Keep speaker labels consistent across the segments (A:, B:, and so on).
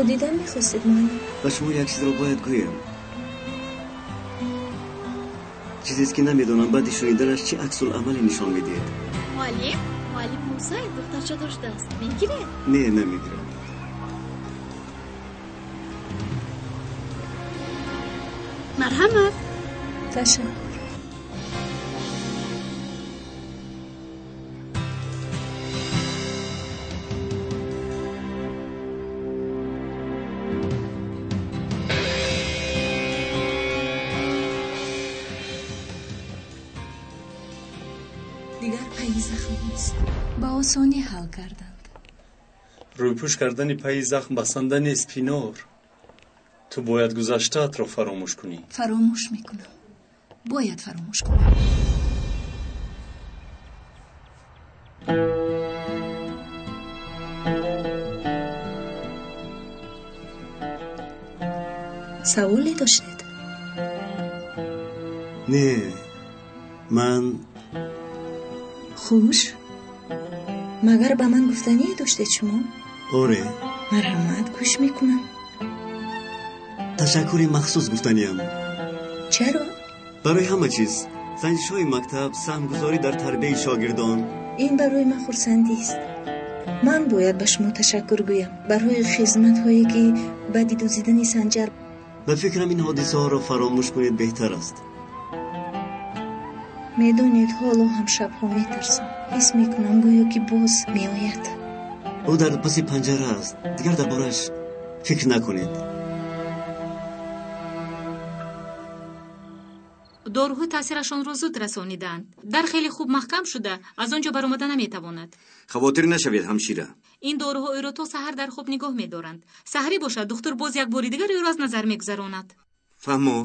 A: Маро дидан мехостед, муаллим?
B: Ба шумо як чизро бояд гӯям. Чизест, ки намедонам баъди шуниданаш чӣ аксуламале нишон медиҳед.
C: Муаллим, муаллим Мусаев духтарча доштааст. Мегиред?
B: Не, намегирам.
C: Марҳамат.
A: Ташаккур. Дигар пайи захм нест.
D: Ба осонӣ ҳал карданд.
E: Рӯйпӯш кардани пайи захм басанда нест, Пинор. Ту бояд гузаштаатро фаромӯш кунӣ.
D: Фаромӯш мекунам. Бояд фаромӯш кунам.
A: Саволе доштед?
B: Не, ман
A: Хуш, магар ба ман гуфтание доштед шумо?
B: Оре.
A: Марҳамат, гӯш мекунам.
B: Ташаккури махсус гуфтаниям.
A: Чаро?
B: Барои ҳама чиз. Санҷишҳои мактаб, саҳмгузорӣ дар тарбияи шогирдон.
A: Ин барои ман хурсандист. Ман бояд ба шумо ташаккур гӯям барои хизматҳое, ки баъди дуздидани Санҷар.
B: Ба фикрам, ин ҳодисаҳоро фаромӯш кунед беҳтар аст.
A: Медонед, ҳоло ҳам шабҳо метарсам. Ҳис мекунам, гӯё ки боз меояд.
B: Ӯ дар паси панҷара аст. Дигар дар борааш фикр накунед.
F: Доруҳо таъсирашонро зуд расониданд. Дар хеле хуб маҳкам шуда, аз он ҷо баромада наметавонад.
G: Хавотир нашавед, ҳамшира.
F: Ин доруҳо ӯро то саҳар дар хоб нигоҳ медоранд. Саҳарӣ бошад, духтур боз як бори дигар ӯро аз назар мегузаронад.
G: Фаҳмо.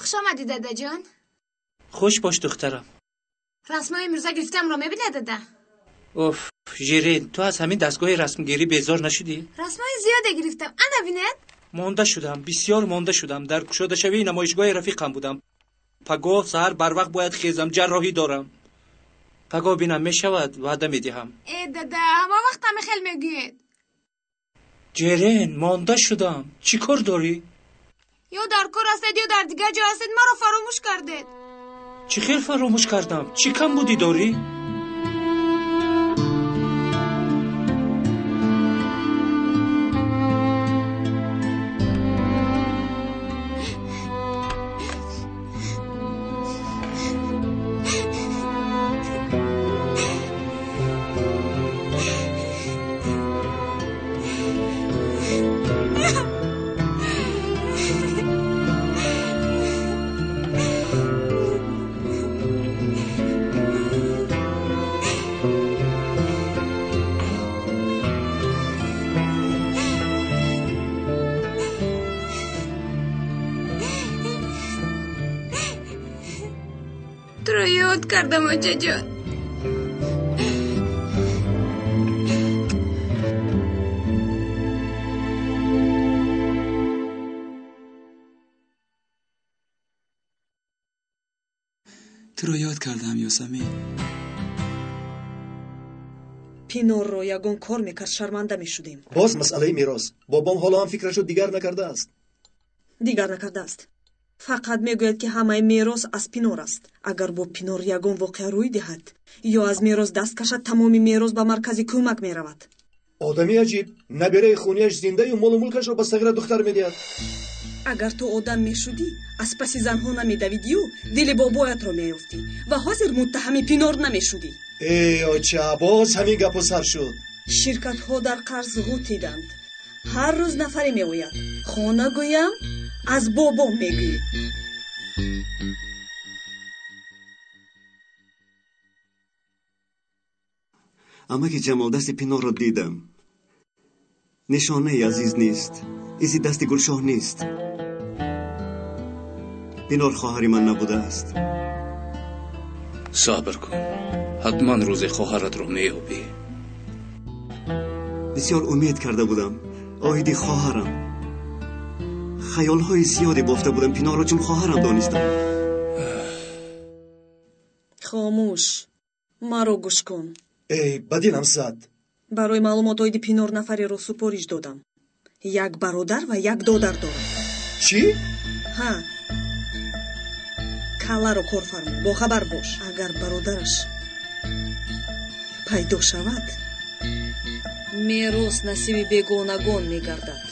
C: Хуш омадӣ, дадаҷон.
H: Хуш бош, духтарам.
C: Расмҳои имрӯза гирифтамро мебинед, дада?
H: Оф, Жирин, ту аз ҳамин дастгоҳи расмгирӣ безор нашудӣ?
C: Расмҳои зиёде гирифтам. Ана бинед.
H: Монда шудам, бисёр монда шудам. Дар кушодашавии намоишгоҳи рафиқам будам. Пагоҳ саҳар барвақт бояд хезам, ҷарроҳӣ дорам. Пагоҳ бинам мешавад, ваъда медиҳам.
C: Э, дада, ҳама вақт ҳами хел мегӯед.
H: Ҷерен, монда шудам. Чӣ кор дорӣ?
C: Ё дар кор ҳастед, ё дар дигар ҷо ҳастед, маро фаромӯш кардед.
H: Чӣ хел фаромӯш кардам? Чӣ камбудӣ дорӣ?
C: Туро ёд кардам, очаҷон.
I: Туро ёд кардам, Ёсамин.
J: Пинорро ягон кор мекард, шарманда мешудем.
K: Боз масъалаи мерос. Бобом ҳоло ҳам фикрашо дигар накардааст.
J: Дигар накардааст. Фақат мегӯяд, ки ҳамаи мерос аз Пинор аст. Агар бо Пинор ягон воқеа рӯй диҳад ё аз мерос даст кашад, тамоми мерос ба маркази кӯмак меравад.
K: Одами аҷиб, набираи хунияш зиндаю молу мулкашро ба сағира духтар медиҳад.
J: Агар ту одам мешудӣ, аз паси занҳо намедавидию дили бобоятро меёфтӣ ва ҳозир муттаҳами Пинор намешудӣ.
K: Эй оча, боз ҳамин гапу сар шуд.
J: Ширкатҳо дар қарз ғутиданд. Ҳар рӯз нафаре меояд. Хона гӯям, аз бобом мегӯӣ.
B: Амаки Ҷамол, дасти Пинорро дидам. Нишонаи азиз нест. Изи дасти Гулшоҳ нест. Пинор хоҳари ман набудааст.
H: Сабр кун, ҳатман рӯзе хоҳаратро меёбӣ.
B: Бисёр умед карда будам оиди хоҳарам. Хаёлҳои зиёде бофта будам. Пинорро чун хоҳарам донистам.
J: Хомӯш, маро гӯш кун.
K: Эй, ба дилам зад.
J: Барои маълумот оиди Пинор нафареро супориш додам. Як бародар ва як додар дорад.
K: Чӣ?
J: Ҳа, калларо кор фармо, бохабар бош. Агар бародараш пайдо шавад, мерос насиби бегонагон мегардад.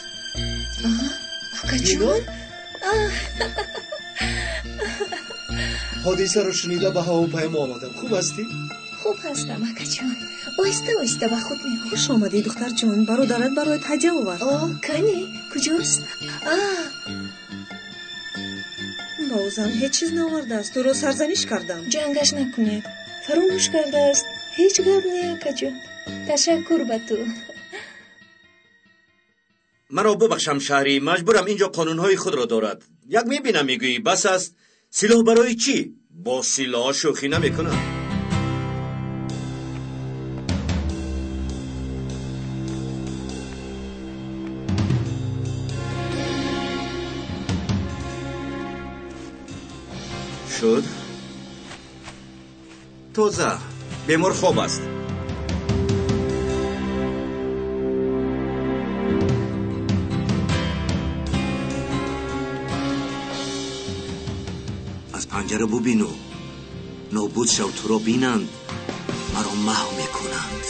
A: Акаҷон,
K: ҳодисаро шунида ба ҳавопаймо омадам. Хуб ҳастӣ?
A: Хуб ҳастам, акаҷон. Оҳиста оҳиста ба худ меоям.
J: Хуш омадӣ, духтарҷон. Бародарат бароят ҳадя овард.
A: О, кани, куҷост? А,
J: бозам ҳеҷ чиз наовардааст. Туро сарзаниш кардам.
A: Ҷангаш накунед, фаромӯш кардааст. Ҳеҷ гап не, акаҷон. Ташаккур ба ту.
G: Маро бубахшам, шаҳрӣ, маҷбурам, инҷо қонунҳои худро дорад. Як мебинам, мегӯӣ бас аст. Силоҳ барои чӣ? Бо силоҳ шӯхӣ намекунам. Шуд? Тоза, бемор хоб аст. Аз панҷара бубину, нобуд шав, туро бинанд, маро маҳв мекунанд.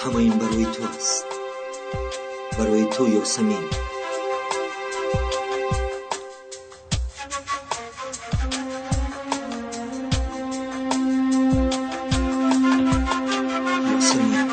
G: Ҳама ин барои ту аст, барои ту, Ёсамин. Ёсамин.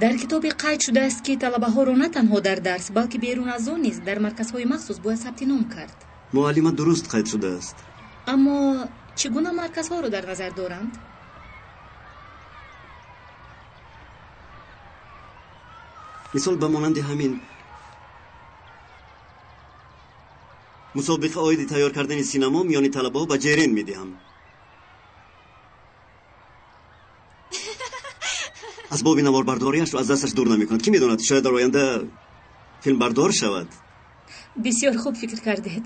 F: Дар китобе қайд шудааст, ки талабаҳоро на танҳо дар дарс, балки берун аз он низ дар марказҳои махсус бояд сабти ном кард.
B: Муаллима, дуруст қайд шудааст.
F: Аммо чӣ гуна марказҳоро дар назар доранд?
B: Мисол ба монанди ҳамин мусобиқа оиди тайёр кардани синамо миёни талабаҳо ба Ҷерен медиҳам. Асбоби наворбардориашро аз дасташ дур намекунад. Кӣ медонад, шояд дар оянда филмбардор шавад.
F: Бисёр хуб фикр кардед.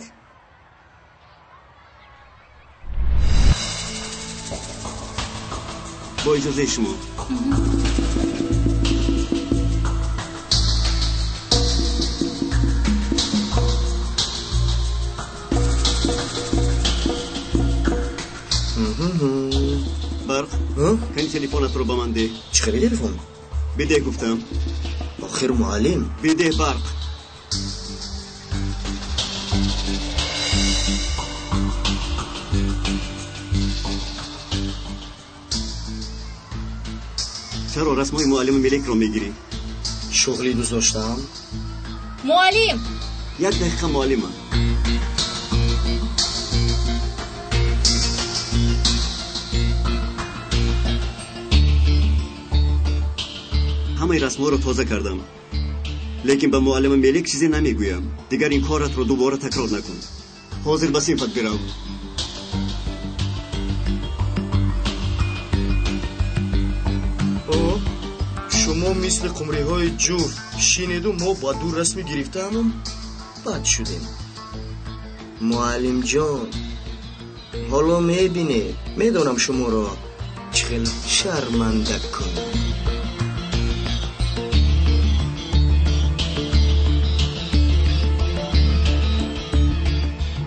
B: Бо иҷозаи шумо. Барқ, кани телефонатро ба ман деҳ.
I: Чӣ хели телефон?
B: Бидеҳ гуфтам.
I: Охир муаллим.
B: Бидеҳ, Барқ. Чаро расмҳои муаллими Мелекро мегирӣ?
I: Шуғли дӯст доштам.
F: Муаллим!
B: Як дақиқа, муаллима. Ҳамаи расмҳоро тоза кардам, лекин ба муаллима Мелек чизе намегӯям. Дигар ин коратро дубора такрор накун. Ҳозир ба синфат бирав.
I: Шумо мисли қумриҳои ҷуфт шинеду мо ба ду расми гирифтаамон бад шудем. Муаллимҷон, ҳоло мебинед, медонам шуморо чӣ хел шарманда кунам.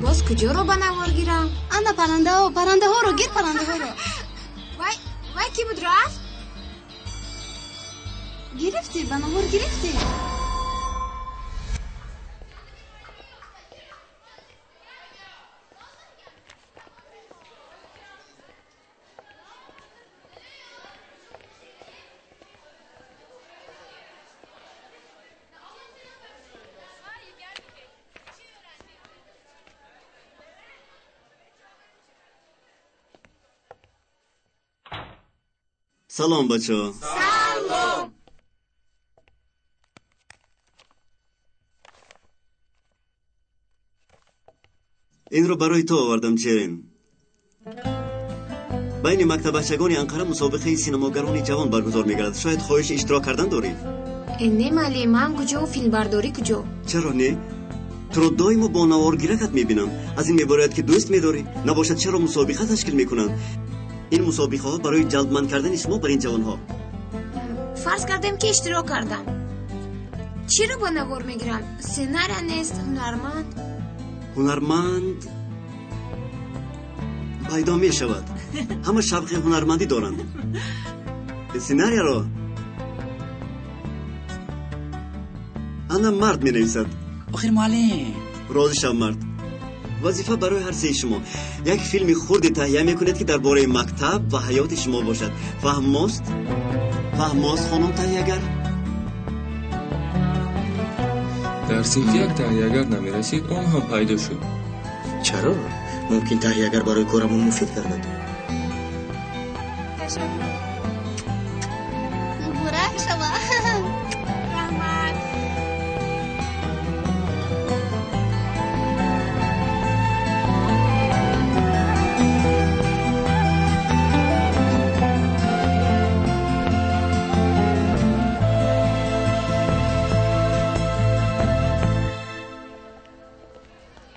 C: Боз куҷоро ба навор гирам?
L: Ана паррандаҳо, паррандаҳоро гир, паррандаҳоро.
C: Вай, вай кӣ буд рафт?
L: Гирифтӣ, ба навор гирифтӣ.
B: Салом, бачаҳо.
C: Салом.
B: Инро барои ту овардам, Ҷерен. Байни мактаббачагони Анқара мусобиқаи синамогарони ҷавон баргузор мегардад. Шояд хоҳиши иштирок кардан дорӣ?
C: Не, муаллим, ман куҷо, филмбардорӣ куҷо?
B: Чаро не? Туро доимо бо наворгиракат мебинам. Аз ин мебарояд, ки дӯст медорӣ. Набошад, чаро мусобиқа ташкил мекунанд? Ин мусобиқаҳо барои ҷалбманд кардани шумо бар ин ҷавонҳо.
C: Фарз кардем, ки иштирок кардам. Чиро ба навор мегирам? Сценария нест, ҳунарманд.
B: Ҳунарманд пайдо мешавад. Ҳама шавқи ҳунармандӣ доранд. Сценарияро ана мард менависад.
M: Охир муаллим.
B: Розӣ шав, мард. Вазифа барои ҳар сеи шумо. Як филми хурде таҳия мекунед, ки дар бораи мактаб ва ҳаёти шумо бошад. Фаҳмост? Фаҳмост, хонум таҳиягар?
N: Дар синф як таҳиягар намерасид, он ҳам пайдо шуд.
I: Чаро? Мумкин таҳиягар барои корамон муфид гардад.
L: Муборак шава.
C: Раҳмат.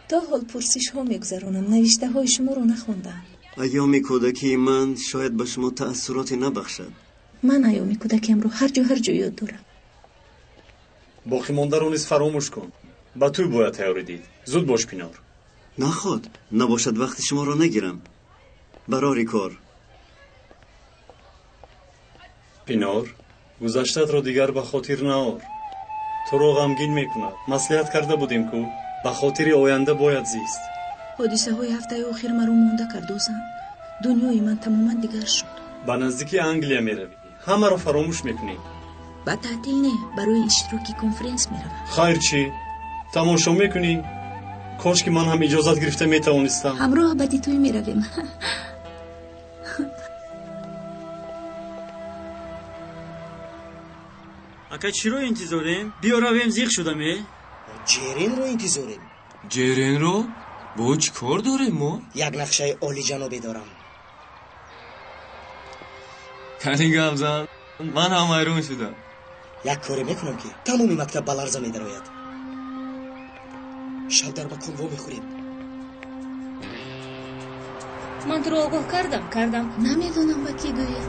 A: То ҳол пурсишҳо мегузаронам, навиштаҳои шуморо нахондам.
B: Айёми кӯдакии ман шояд ба шумо таассуроте набахшад.
A: Ман айёми кӯдакиамро ҳар ҷо ҳар ҷо ёд дорам.
E: Боқимондаро низ фаромӯш кун. Ба тӯй бояд тайёрӣ дид. Зуд бош, Пинор.
B: Наход, набошад вақти шуморо нагирам. Барори кор.
E: Пинор, гузаштаатро дигар ба хотир наор. Туро ғамгин мекунад. Маслиҳат карда будем, ку ба хотири оянда бояд зист.
A: Ҳодисаҳои ҳафтаи охир маро монда кард, Озан. Дунёи ман тамоман дигар шуд.
E: Ба наздики Англия меравӣ. Ҳамаро фаромӯш мекунӣ.
A: Ба таътил не, барои иштироки конференс меравам.
E: Хайр чӣ? Тамошо мекунӣ? Кош ки ман ҳам иҷозат гирифта метавонистам.
D: Ҳамроҳ ба дитӯй меравем.
M: Ака, чиро интизорем? Биё равем, зиқ шудаме.
O: Ҷеренро интизорем.
N: Ҷеренро? Бо чӣ кор дорем мо?
O: Як нақшаи олиҷанобе дорам.
N: Кани гап зан, ман ҳам ҳайрон шудам.
O: Як коре мекунам, ки тамоми мактаб ба ларза медарояд. Шаб дар макон вомехӯрем.
F: Ман туро огоҳ кардам, кардам.
A: Намедонам, ба кӣ гӯям.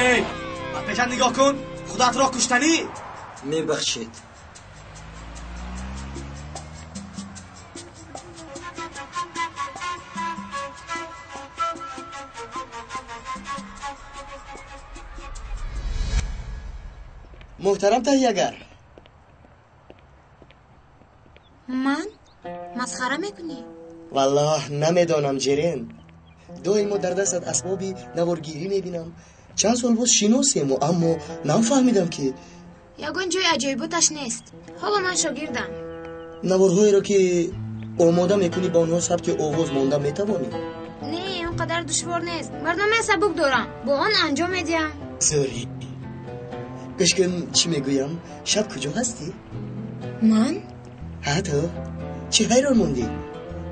I: Эй, ба пешат нигоҳ кун, худатро куштанӣ.
B: Мебахшед.
O: Муҳтарам таҳиягар.
C: Ман? Масхара мекунӣ?
O: Валлоҳ, намедонам, Ҷерен. Доимо дар дастат асбоби наворгирӣ мебинам. Чанд сол боз шиносему, аммо нафаҳмидам, ки
C: Ягон ҷои аҷоиботаш нест. Ҳоло ман шогирдам.
O: Наворҳоеро, ки омода мекунӣ, ба онҳо сабти овоз монда метавонӣ?
C: Не, он қадар душвор нест. Барномаи сабук дорам, бо он анҷом медиҳам.
O: Зӯрӣ. Гӯш кун, чӣ мегӯям. Шаб куҷо ҳастӣ?
C: Ман?
O: Ҳа, ту. Чӣ ҳайрон мондӣ?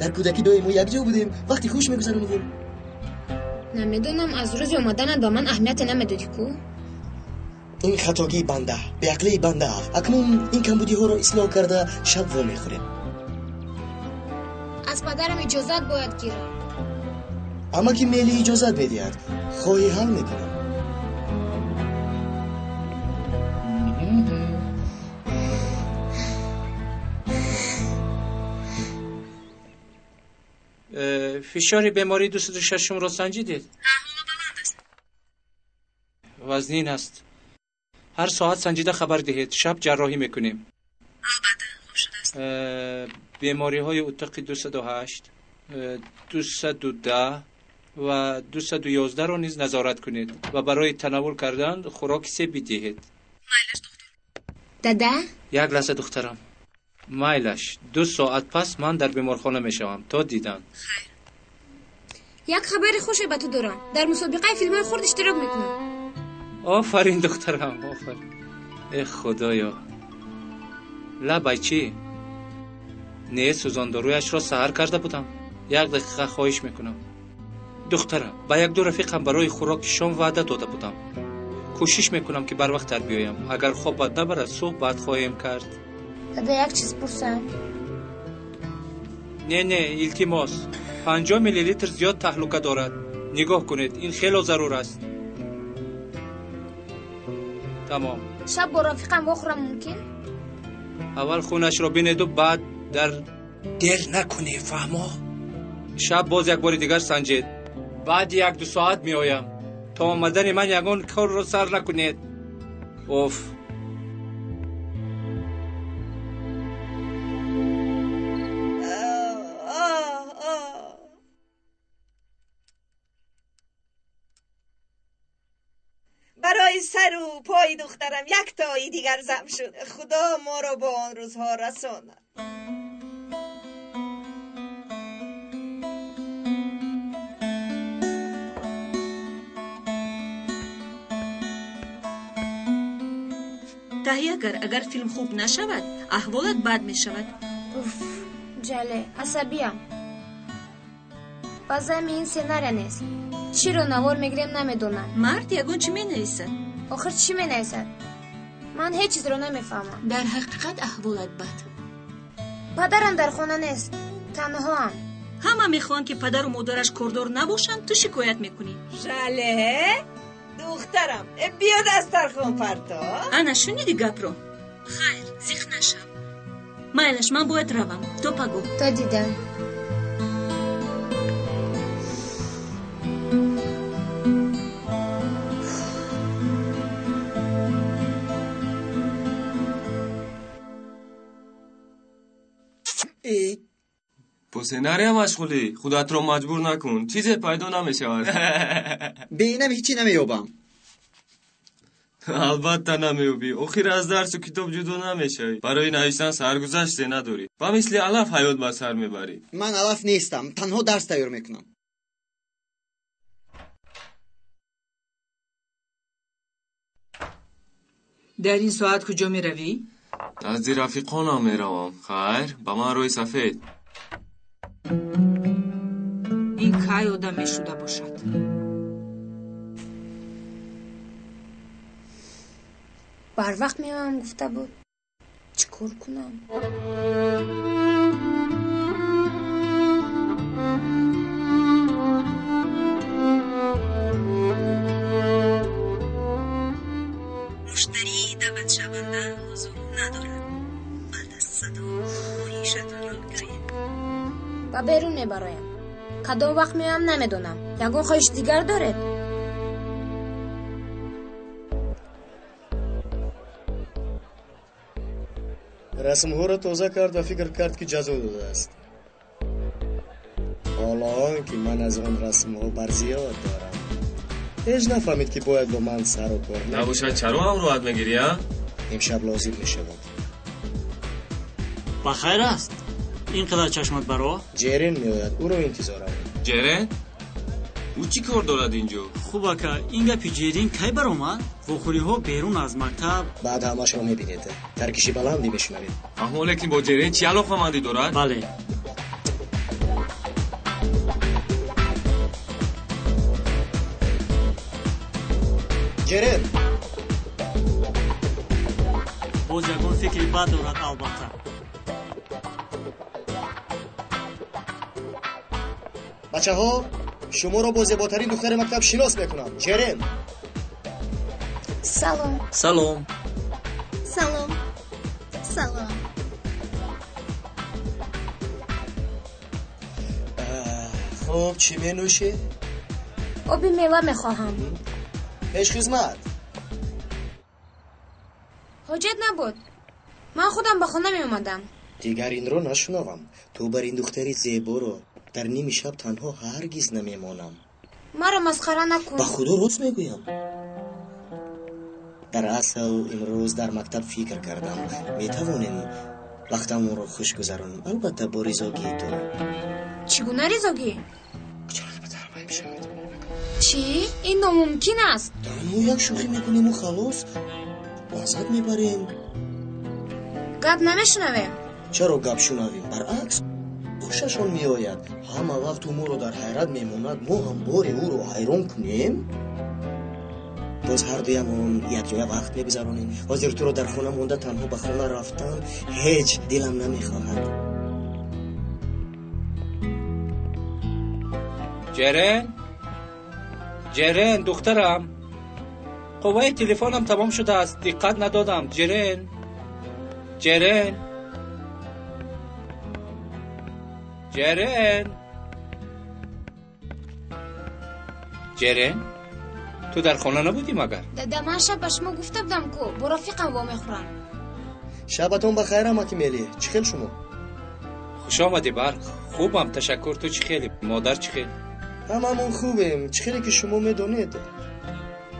O: Дар кӯдакӣ доимо якҷо будем, вақти хуш мегузаронидем.
C: Намедонам, аз рӯзи омаданат ба ман аҳамияте намедодӣ ку.
O: Ин хатогии банда, беақлии банда. Акнун ин камбудиҳоро ислоҳ карда, шаб вомехӯрем.
C: Аз падарам иҷозат бояд гирам.
O: Амаки Мели иҷозат медиҳад. Хоҳӣ, ҳал мекунам.
H: Фишори бемории 206-умро санҷидед?
D: Ҳоло баланд аст.
H: Вазнин аст. Ҳар соат санҷида хабар диҳед. Шаб ҷарроҳӣ мекунем.
D: Албатта, хуб шудааст.
H: Бемориҳои утоқи 208, 210 ва 211-ро низ назорат кунед ва барои танаввул кардан хӯроки себ бидиҳед.
D: Майлаш, духтур.
C: Дада?
H: Як лаҳза, духтарам. Майлаш, 2 соат пас ман дар беморхона мешавам. То дидан.
D: Хайр.
C: Як хабари хуше ба ту дорам. Дар мусобиқаи филмҳои хурд иштирок мекунам.
H: Офарин, духтарам, офарин. Э, худоё. Лабай чӣ? Не, сӯзондоруяшро саҳар карда будам. Як дақиқа, хоҳиш мекунам. Духтарам, ба якду рафиқам барои хӯроки шом ваъда дода будам. Кӯшиш мекунам, ки барвақттар биёям. Агар хобат набарад, суҳбат хоҳем кард.
C: Дада, як чиз пурсам.
H: Не, не, илтимос. 50 миллилитр зиёд таҳлука дорад. Нигоҳ кунед, ин хело зарур аст. Тамом.
C: Шаб бо рафиқам вохӯрам мумкин?
H: Аввал хунашро бинеду баъд дар
P: Дер накунӣ, фаҳмо?
H: Шаб боз як бори дигар санҷед. Баъди 1-2 соат меоям. То омадани ман ягон корро сар накунед. Оф.
Q: Барои сару пои духтарам як тои дигар зам шуд. Худо моро бо он рӯзҳо расонад.
R: Таҳиягар, агар филм хуб нашавад, аҳволат бад мешавад.
C: Уф, Ҷале, асабиям. Ба зами ин сценария нест. Чиро навор мегирем, намедонам.
R: Мард ягон чӣ менависад.
C: Охир чӣ менависад? Ман ҳеҷ чизро намефаҳмам.
D: Дар ҳақиқат аҳволат бад.
C: Падарам дар хона нест, танҳоам.
R: Ҳама мехоҳанд, ки падару модараш кордор набошанд, ту шикоят мекунӣ.
Q: Жале, духтарам, биё дастархон парто.
R: Ана, шуниди гапро? Хайр, зиқ нашав. Майлаш, ман бояд равам. То пагоҳ.
C: То дидан.
N: Бо сценария машғулӣ? Худатро маҷбур накун, чизе пайдо намешавад.
B: Бинам, ҳечи намеёбам.
N: Албатта намеёбӣ. Охир аз дарсу китоб ҷудо намешавӣ. Барои навиштан саргузаште надорӣ. Ба мисли алаф ҳаёт ба сар мебарӣ.
S: Ман алаф нестам, танҳо дарс тайёр мекунам.
T: Дар ин соат куҷо меравӣ?
N: Назди рафиқонам меравам. Хайр, ба ман рӯи сафед.
T: Ин кай одам мешуда бошад?
C: Барвақт меоям гуфта буд. Чӣ кор кунам?
Q: Муштарии даъватшаванда ҳузур надорад. Баъд аз садо хоҳишатонро гӯед.
C: Ба берун мебароям. Кадом вақт меоям намедонам. Ягон хоҳиши дигар доред?
O: Расмҳоро тоза кард ва фикр кард, ки ҷазо додааст. Ҳоло он ки ман аз он расмҳо барзиёд дорам. Ҳеҷ нафаҳмид, ки бояд бо ман сару кор
N: набошад. Чаро ҳамроҳат мегирӣ, а?
O: Имшаб лозим мешавад.
M: Ба хайр аст? Ин қадар чашмат баро?
O: Ҷерен меояд, ӯро интизорам.
N: Ҷерен? Ӯ чӣ кор дорад инҷо?
M: Хуб ака, ин гапи Ҷерин кай баромад? Вохӯриҳо берун аз мактаб.
O: Баъд ҳамашро мебинед. Таркиши баланде мешунавед.
N: Фаҳмо, лекин бо Ҷерен чӣ алоқамандӣ дорад?
M: Бале.
O: Ҷерен!
M: Боз ягон фикри бад дорад, албатта.
O: Бачаҳо, шуморо бо зеботарин духтари мактаб шинос мекунам. Ҷерен.
C: Салом.
H: Салом.
L: Салом. Салом.
O: Хуб, чӣ менӯшӣ?
C: Оби мева мехоҳам.
O: Пешхизмат.
C: Ҳоҷат набуд. Ман худам ба хона меомадам.
O: Дигар инро нашунавам. Ту бар ин духтари зеборо дар ними шаб танҳо ҳаргиз намемонам.
C: Маро масхара накун.
O: Ба худо рост мегӯям. Дар асл имрӯз дар мактаб фикр кардам, метавонем вақтамонро хуш гузаронем, албатта бо ризогии ту.
C: Чӣ гуна ризогӣ? Чӣ? Ин номумкин аст.
O: Танҳо як шӯхӣ мекунему халос, лаззат мебарем.
C: Гап намешунавем.
O: Чаро гап шунавем? Баръакс, хушашон меояд. Ҳама вақт ӯ моро дар ҳайрат мемонад, мо ҳам боре ӯро ҳайрон кунем. Боз ҳардуямон якҷоя вақт мегузаронем. Ҳозир туро дар хона монда танҳо ба хона рафтан ҳеҷ дилам намехоҳад.
H: Ҷерен? Ҷерен, духтарам, қувваи телефонам тамом шудааст. Диққат надодам. Ҷерен, Ҷерен, Ҷерен, Ҷерен, ту дар хона набудӣ магар?
C: Дада, ман шаб ба шумо гуфта будам, ку бо рафиқам вомехӯрам.
O: Шабатон ба хайр, амаки Мели. Чӣ хел шумо?
H: Хуш омадӣ, Барқ. Хубам, ташаккур. Ту чӣ хелӣ? Модар чӣ хел?
O: Ҳамамон хубем. Чӣ хеле ки шумо медонед.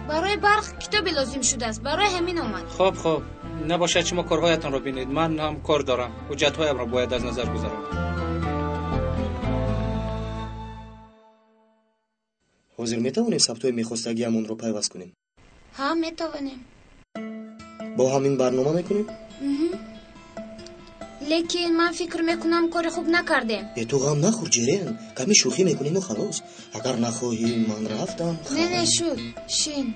C: Барои Барқ китобе лозим шудааст, барои ҳамин омад.
H: Хоб, хоб, набошад шумо корҳоятонро бинед. Ман ҳам кор дорам, ҳуҷҷатҳоямро бояд аз назар гузаронам.
O: Ҳозир метавонем сабтҳои мехостагиамонро пайваст кунем?
C: Ҳа, метавонем.
O: Бо ҳамин барнома мекунем?
C: Лекин ман фикр мекунам, кори хуб накардем.
O: Е, ту ғам нахӯр, Ҷерен. Каме шӯхӣ мекунему халос. Агар нахоҳӣ, ман рафтам.
C: Не, не, шуд, шин.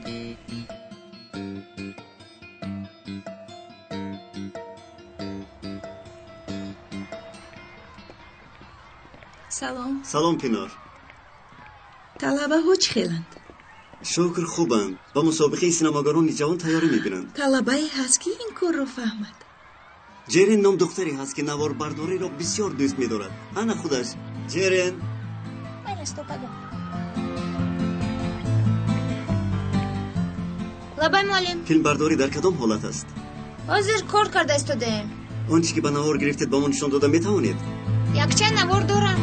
D: Салом.
B: Салом, Пинор.
D: Талабаҳо чӣ хеланд?
B: Шукр, хубанд. Ба мусобиқаи синамогарони ҷавон тайёрӣ мебинанд.
D: Талабае ҳаст, ки ин корро фаҳмад?
B: Ҷерен ном духтаре ҳаст, ки наворбардориро бисёр дӯст медорад. Ана худаш. Ҷерен.
C: Лабай, муаллим.
B: Филмбардорӣ дар кадом ҳолат аст?
C: Ҳозир кор карда истодаем.
B: Он чӣ ки ба навор гирифтед, ба мо нишон дода метавонед?
C: Якчанд навор дорам.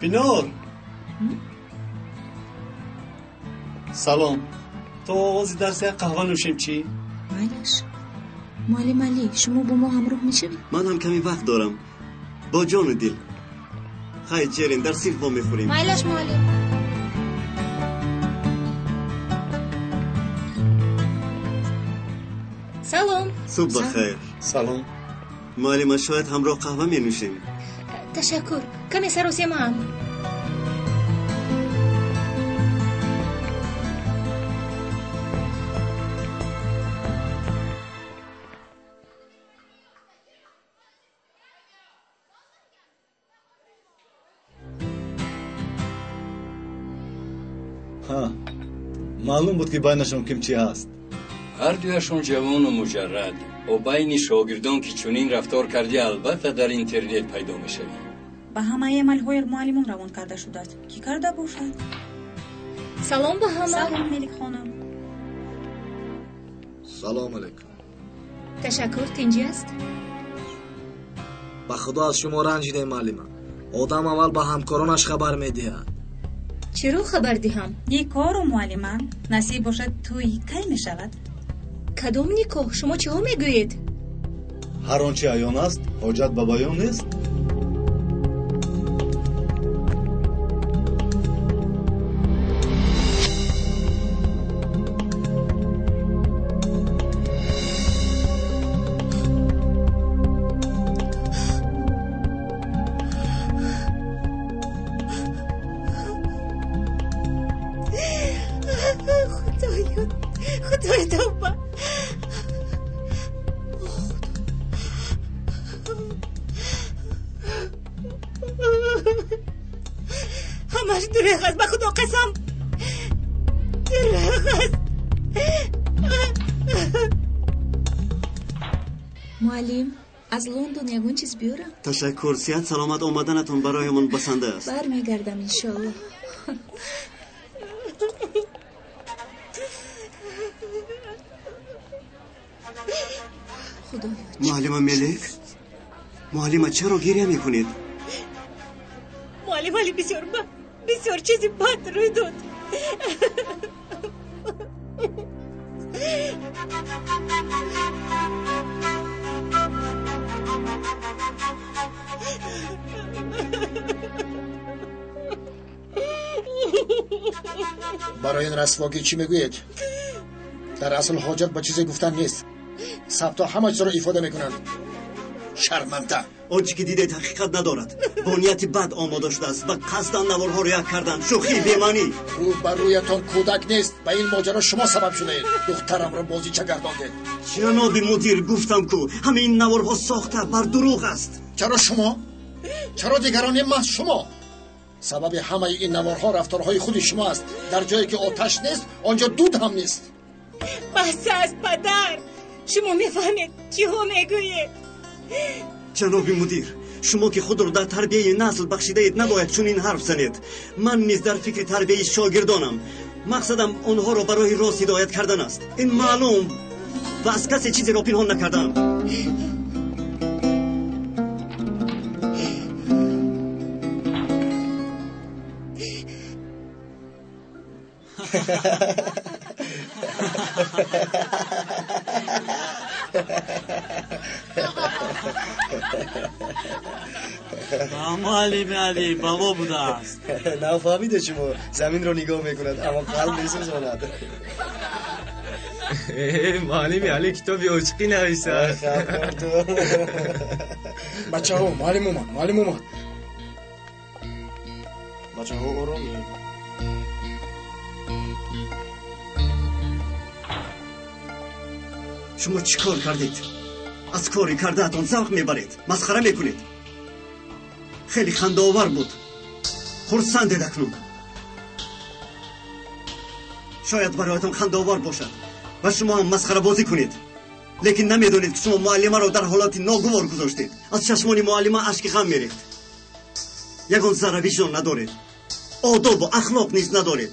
E: Пинор, салом. То оғози дарс як қаҳва нӯшем, чӣ?
A: Майлаш. Муаллим Алӣ, шумо бо мо ҳамроҳ мешавед?
B: Ман ҳам каме вақт дорам. Бо ҷону дил. Хайр, Ҷерин, дар синф вомехӯрем.
C: Майлаш, муаллим. Салом.
B: Субҳ бахайр.
E: Салом.
B: Муаллима, шояд ҳамроҳ қаҳва менӯшем?
F: Ташаккур, каме саросемаам.
K: Ҳа, маълум буд, ки байнашон ким чӣ ҳаст.
U: Ҳар дуяшон ҷавону муҷаррад. О байни шогирдон ки чунин рафтор кардӣ, албатта дар интернет пайдо мешавӣ.
V: Ба ҳамаи амалҳои муаллимон равон карда шудааст. Кӣ карда бошад?
F: Салом ба ҳама.
V: Салом, Меликхонам.
I: Салом алейкум.
F: Ташаккур, тинҷӣ аст?
I: Ба худо аз шумо ранҷидем, муаллима. Одам аввал ба ҳамкоронаш хабар медиҳад.
F: Чиро хабар диҳам?
V: Никоҳро, муаллима. Насиб бошад, тӯй кай мешавад?
F: Кадом никоҳ? Шумо чиҳо мегӯед?
K: Ҳар он чи аён аст, ҳоҷат ба баён нест.
Q: Худоё, худоё, тавба. Ҳамаш дурӯғ аст, ба худо қасам, дурӯғ аст.
A: Муаллим, аз Лондон ягон чиз биёрам?
B: Ташаккур, сиҳат саломат омаданатон бароямон басанда аст.
A: Бармегардам, иншоаллоҳ. Худоё.
B: Муаллима Мелик, муаллима, чаро гиря мекунед?
Q: Муаллим Али, бисёр бад, бисёр чизи бад рӯй дод.
W: Барои ин расвогӣ чӣ мегӯед? Дар асл ҳоҷат ба чизе гуфтан нест. Сабтҳо ҳама чизро ифода мекунанд. Шарманда.
B: Он чӣ ки дидед, ҳақиқат надорад. Бо нияти бад омода шудааст ва қасдан наворҳоро як кардан. Шӯхии бемаънӣ.
W: Рӯ ба рӯятон кӯдак нест. Ба ин моҷаро шумо сабаб шудаед. Духтарамро бозича гардондед.
B: Ҷаноби мудир, гуфтам ку, ҳамаи ин наворҳо сохта бар дурӯғ аст.
W: Чаро шумо? Чаро дигарони маҳз шумо? Сабаби ҳамаи ин наворҳо рафторҳои худи шумо аст. Дар ҷое ки оташ нест, он ҷо дуд ҳам нест.
Q: Бас аст, падар. Шумо мефаҳмед чиҳо мегӯед?
B: Ҷаноби мудир, шумо ки худро дар тарбияи насл бахшидаед, набояд чунин ҳарф занед. Ман низ дар фикри тарбияи шогирдонам. Мақсадам онҳоро ба роҳи рост ҳидоят кардан аст. Ин маълум ва аз касе чизеро пинҳон накардам.
M: Муаллими Алӣ, бало будааст.
I: Нафаҳмиде, шумо заминро нигоҳ мекунад, аммо қалб месӯзонад.
N: Муаллими Алӣ китоби очиқӣ нависад.
W: Бачаҳо, муаллим омад, муаллим омад.
I: Бачаҳо, оромӣ.
B: Шумо чӣ кор кардед? Аз кори кардаатон завқ мебаред, масхара мекунед. Хеле хандаовар буд. Хурсандед акнун. Шояд бароятон хандаовар бошад ва шумо ҳам масхарабозӣ кунед, лекин намедонед, ки шумо муаллимаро дар ҳолати ногувор гузоштед. Аз чашмони муаллима ашки ғам мерехт. Ягон зарра виҷдон надоред, одобу ахлоқ низ надоред.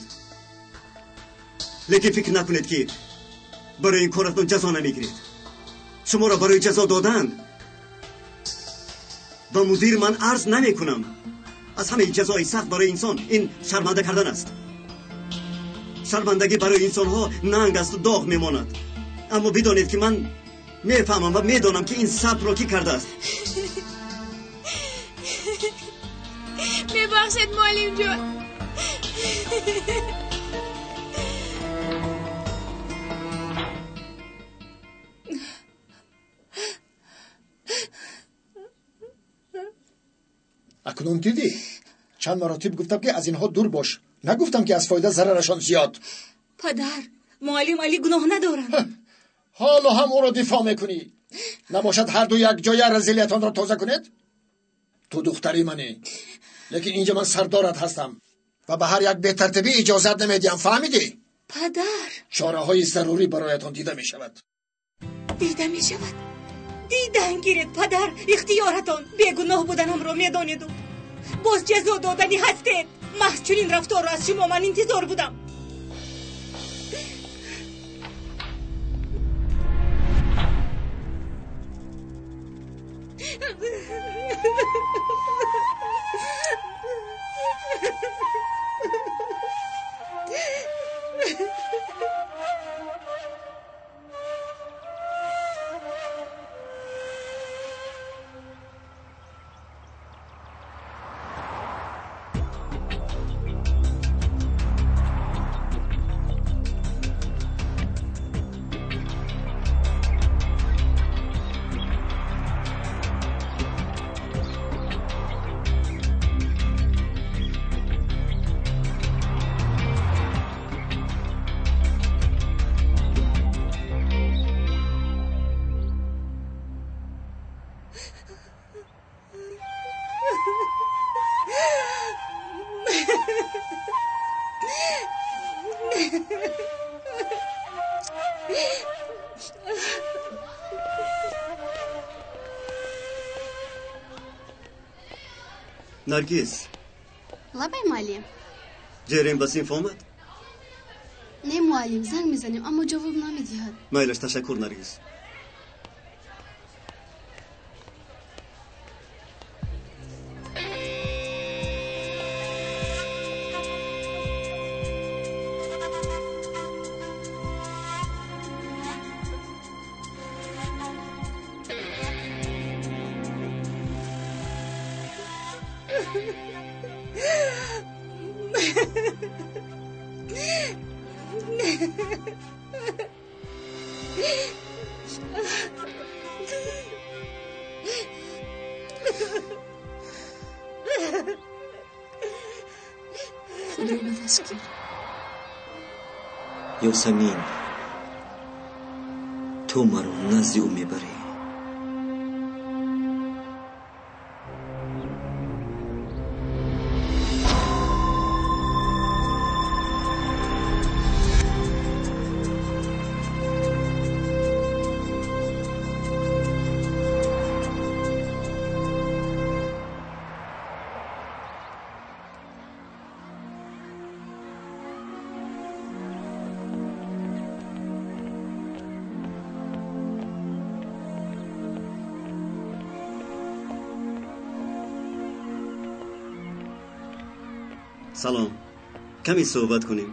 B: Лекин фикр накунед, ки барои ин коратон ҷазо намегиред. Шуморо барои ҷазо додан ба мудир ман арз намекунам. Аз ҳамаи ҷазои сахт барои инсон ин шарманда кардан аст. Шармандагӣ барои инсонҳо нанг асту доғ мемонад. Аммо бидонед, ки ман мефаҳмам ва медонам, ки ин сабтро кӣ кардааст.
C: Мебахшед, муаллимҷон.
W: Акнун дидӣ, чанд маротиб гуфтам, ки аз инҳо дур бош. Нагуфтам, ки аз фоида зарарашон зиёд?
F: Падар, муаллим Али гуноҳ надоранд.
W: Ҳоло ҳам ӯро дифоъ мекунӣ? Набошад, ҳарду якҷоя разилиятонро тоза кунед. Ту духтари манӣ, лекин инҷа ман сардорат ҳастам ва ба ҳар як бетартибӣ иҷозат намедиҳам. Фаҳмидӣ?
F: Падар,
W: чораҳои зарурӣ бароятон дида мешавад.
F: Дида мешавад? Дидан гиред, падар, ихтиёратон. Бегуноҳ буданамро медонеду боз ҷазо додани ҳастед. Маҳз чунин рафторро аз шумо ман интизор будам.
B: Наргиз.
L: Лабай, муаллим.
B: Ҷерем ба синф омад?
L: Не, муаллим, занг мезанем, аммо ҷавоб намедиҳад.
B: Майлаш, ташаккур, Наргиз.
A: Худро ба даст гир.
O: Ёсамин, ту маро назди ӯ мебарӣ.
B: Салом, каме суҳбат кунем.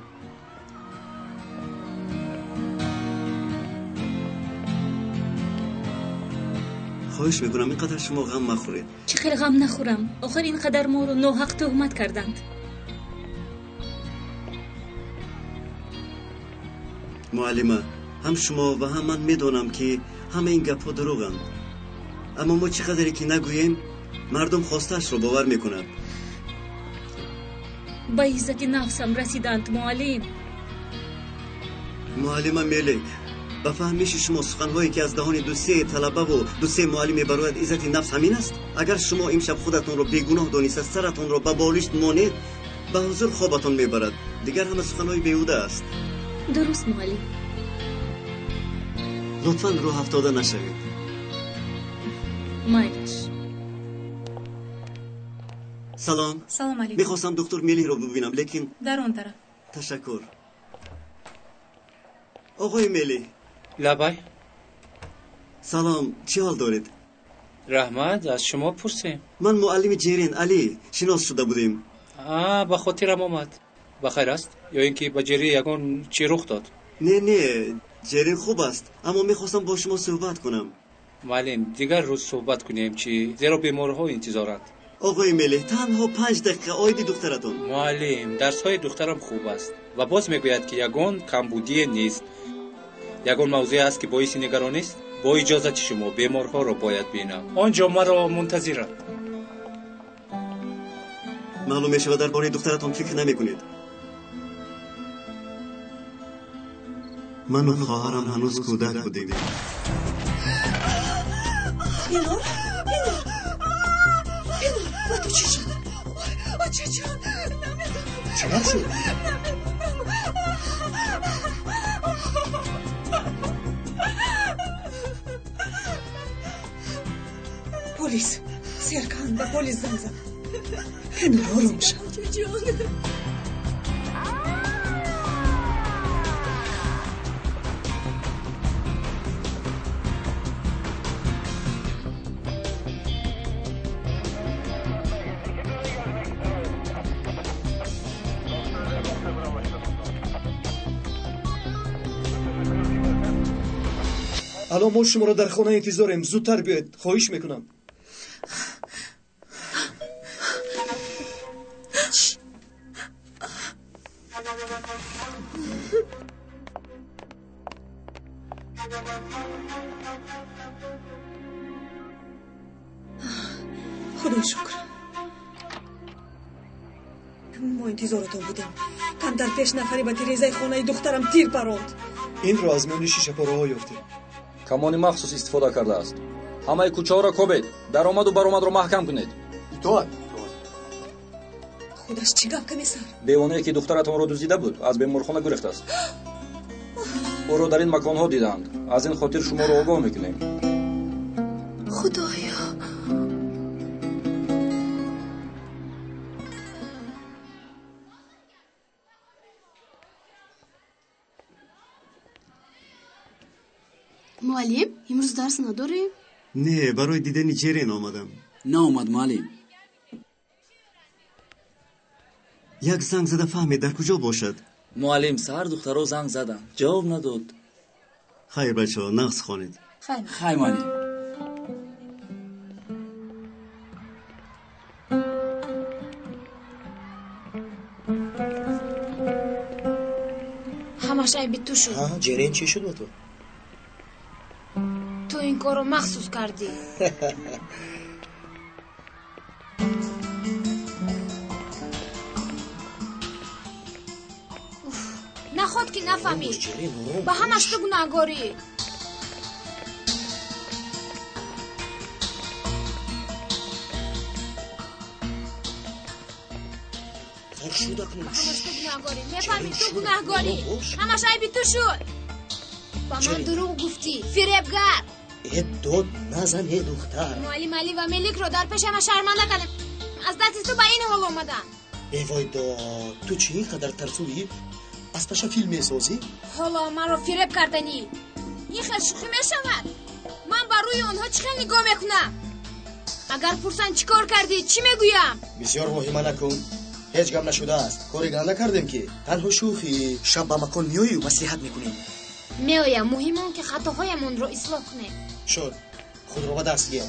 B: Хоҳиш мекунам, ин қадар шумо ғам махӯред.
F: Чӣ хел ғам нахӯрам? Охир ин қадар моро ноҳақ туҳмат карданд.
B: Муаллима, ҳам шумо ва ҳам ман медонам, ки ҳама ин гапҳо дурӯғанд, аммо мо чӣ қадаре ки нагӯем, мардум хостаашро бовар мекунад.
F: Ба иззати нафсам расиданд, муаллим.
B: Муаллима Мелек, ба фаҳмиши шумо суханҳое, ки аз даҳони дусеи талабаву дусеи муаллим мебарояд, иззати нафс ҳамин аст? Агар шумо имшаб худатонро бегуноҳ дониста саратонро ба болишт монед, ба ҳузур хобатон мебарад. Дигар ҳама суханҳои беҳуда аст.
F: Дуруст, муаллим.
B: Лутфан рӯҳ афтода нашавед.
F: Майлаш.
B: Салом.
V: Салом алейкум.
B: Мехостам доктор Мелиҳро бибинам, лекин
V: Дар он тараф.
B: Ташаккур. Оғои Мелӣ.
H: Лабай.
B: Салом, чӣ ҳол доред?
H: Раҳмат, аз шумо пурсем.
B: Ман муаллими Ҷерин Алӣ шинос шуда будем.
H: Ба хотирам омад. Ба хайр аст? Ё ин ки ба Ҷерин ягон чӣ рух дод?
B: Не, не, Ҷерин хуб аст, аммо мехостам бо шумо суҳбат кунам.
H: Муаллим, дигар рӯз суҳбат кунем чӣ? Зеро беморҳо интизоранд.
B: Оғои Мелеҳ, танҳо 5 дақиқа оиди духтаратон.
H: Муаллим, дарсҳои духтарам хуб аст ва боз мегӯяд, ки ягон камбудие нест. Ягон мавзӯе аст, ки боиси нигаронист? Бо иҷозати шумо беморҳоро бояд бинам. Он ҷо маро мунтазиранд.
B: Маълум мешавад, дар бораи духтаратон фикр намекунед. Ману хоҳарам ҳанӯз кӯдак будем.
F: Пинор, Пинор, Пинор, ба ту чӣ шуд? Очаҷон, намедонам.
K: Чӣ шуд?
F: Намедонам. Полис, Серкан, ба полис занг зад. Пинор, ором шав. Очаҷон.
K: Алло, мо шуморо дар хона интизорем. Зудтар биёед, хоҳиш мекунам.
F: Худо шукр, мо интизоротон будем. Камтар пеш нафаре ба тирезаи хонаи духтарам тир паронд.
K: Инро аз миёни шишапораҳо ёфтем.
G: Камони махсус истифода кардааст. Ҳамаи кӯчаҳоро кобед, даромаду баромадро маҳкам кунед.
K: Итоат.
F: Худаш чӣ гап, комиссар?
G: Девонае ки духтаратонро дуздида буд, аз беморхона гурехтааст. Ӯро дар ин маконҳо дидаанд. Аз ин хотир шуморо огоҳ мекунем.
A: Худоё!
L: Муаллим, имрӯз дарс надорем?
B: Не, барои дидани Ҷерин омадам.
J: Наомад, муаллим.
B: Як занг зада фаҳмед, дар куҷо бошад.
J: Муаллим, саҳар духтаро занг задам, ҷавоб надод.
B: Хайр, бачаҳо, нағз хонед.
J: Хай, муаллим.
C: Ҳамаш айби ту шуд.
O: Ҷерин, чӣ шуд ба ту?
C: Ту ин корро махсус кардӣ. Наход ки нафаҳмӣ. Ба ҳамаш ту гунаҳгорӣ. Ҳамаш ту гунаҳгорӣ. Мефаҳмӣ, ту гунаҳгорӣ. Ҳамаш айби ту шуд. Ба ман дурӯғ гуфтӣ, фиребгар.
O: Э, дод назан, э, духтар.
C: Муаллим Алӣ ва Меликро дар пеши ҳама шарманда кардем. Аз дасти ту ба ин ҳол омадам.
O: Э, вой дод, ту чӣ ин қадар тарсуӣ? Аз паша филм месозӣ?
C: Ҳоло маро фиреб карданӣ. Ин хел шӯхӣ мешавад? Ман ба рӯи онҳо чӣ хел нигоҳ мекунам? Агар пурсанд чӣ кор кардӣ, чӣ мегӯям?
O: Бисёр воҳима накун. Ҳеҷ гап нашудааст. Кори ганда кардем ки танҳо шӯхӣ. Шаб ба макон меоӣ, маслиҳат мекунем.
C: Меоям. Муҳим он ки хатоҳоямонро ислоҳ кунем.
O: Шуд, худро ба даст гир.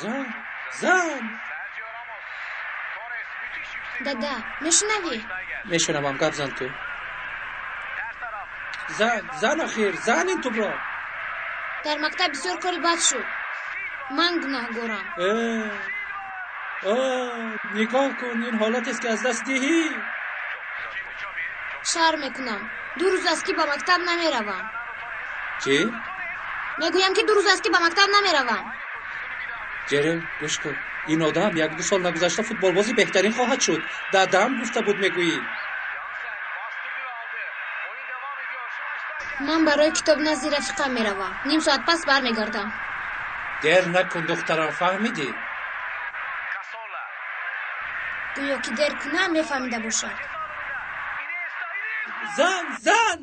H: Зан, зан!
C: Дада, мешунавӣ?
H: Мешунавам, гап зан ту. Зан, зан, охир, зан ин тӯбро.
C: Дар мактаб бисёр кори бад шуд. Ман гунаҳгорам.
H: Нигоҳ кун, ин ҳолатест ки аз даст диҳӣ.
C: Шарм мекунам. 2 рӯз аст ки ба мактаб намеравам.
H: Чӣ?
C: Мегӯям ки 2 рӯз аст ки ба мактаб намеравам.
H: Ҷерин, гӯш кун. Ин одам 1-2 сол нагузашта футболбози беҳтарин хоҳад шуд. Дадам гуфта буд, мегӯӣ.
C: Ман барои китоб назди рафиқам меравам. Ним соат пас бармегардам.
H: Дер накун, духтарам, фаҳмидӣ?
C: Гӯё ки дер кунам мефаҳмида бошад.
H: Зан, зан!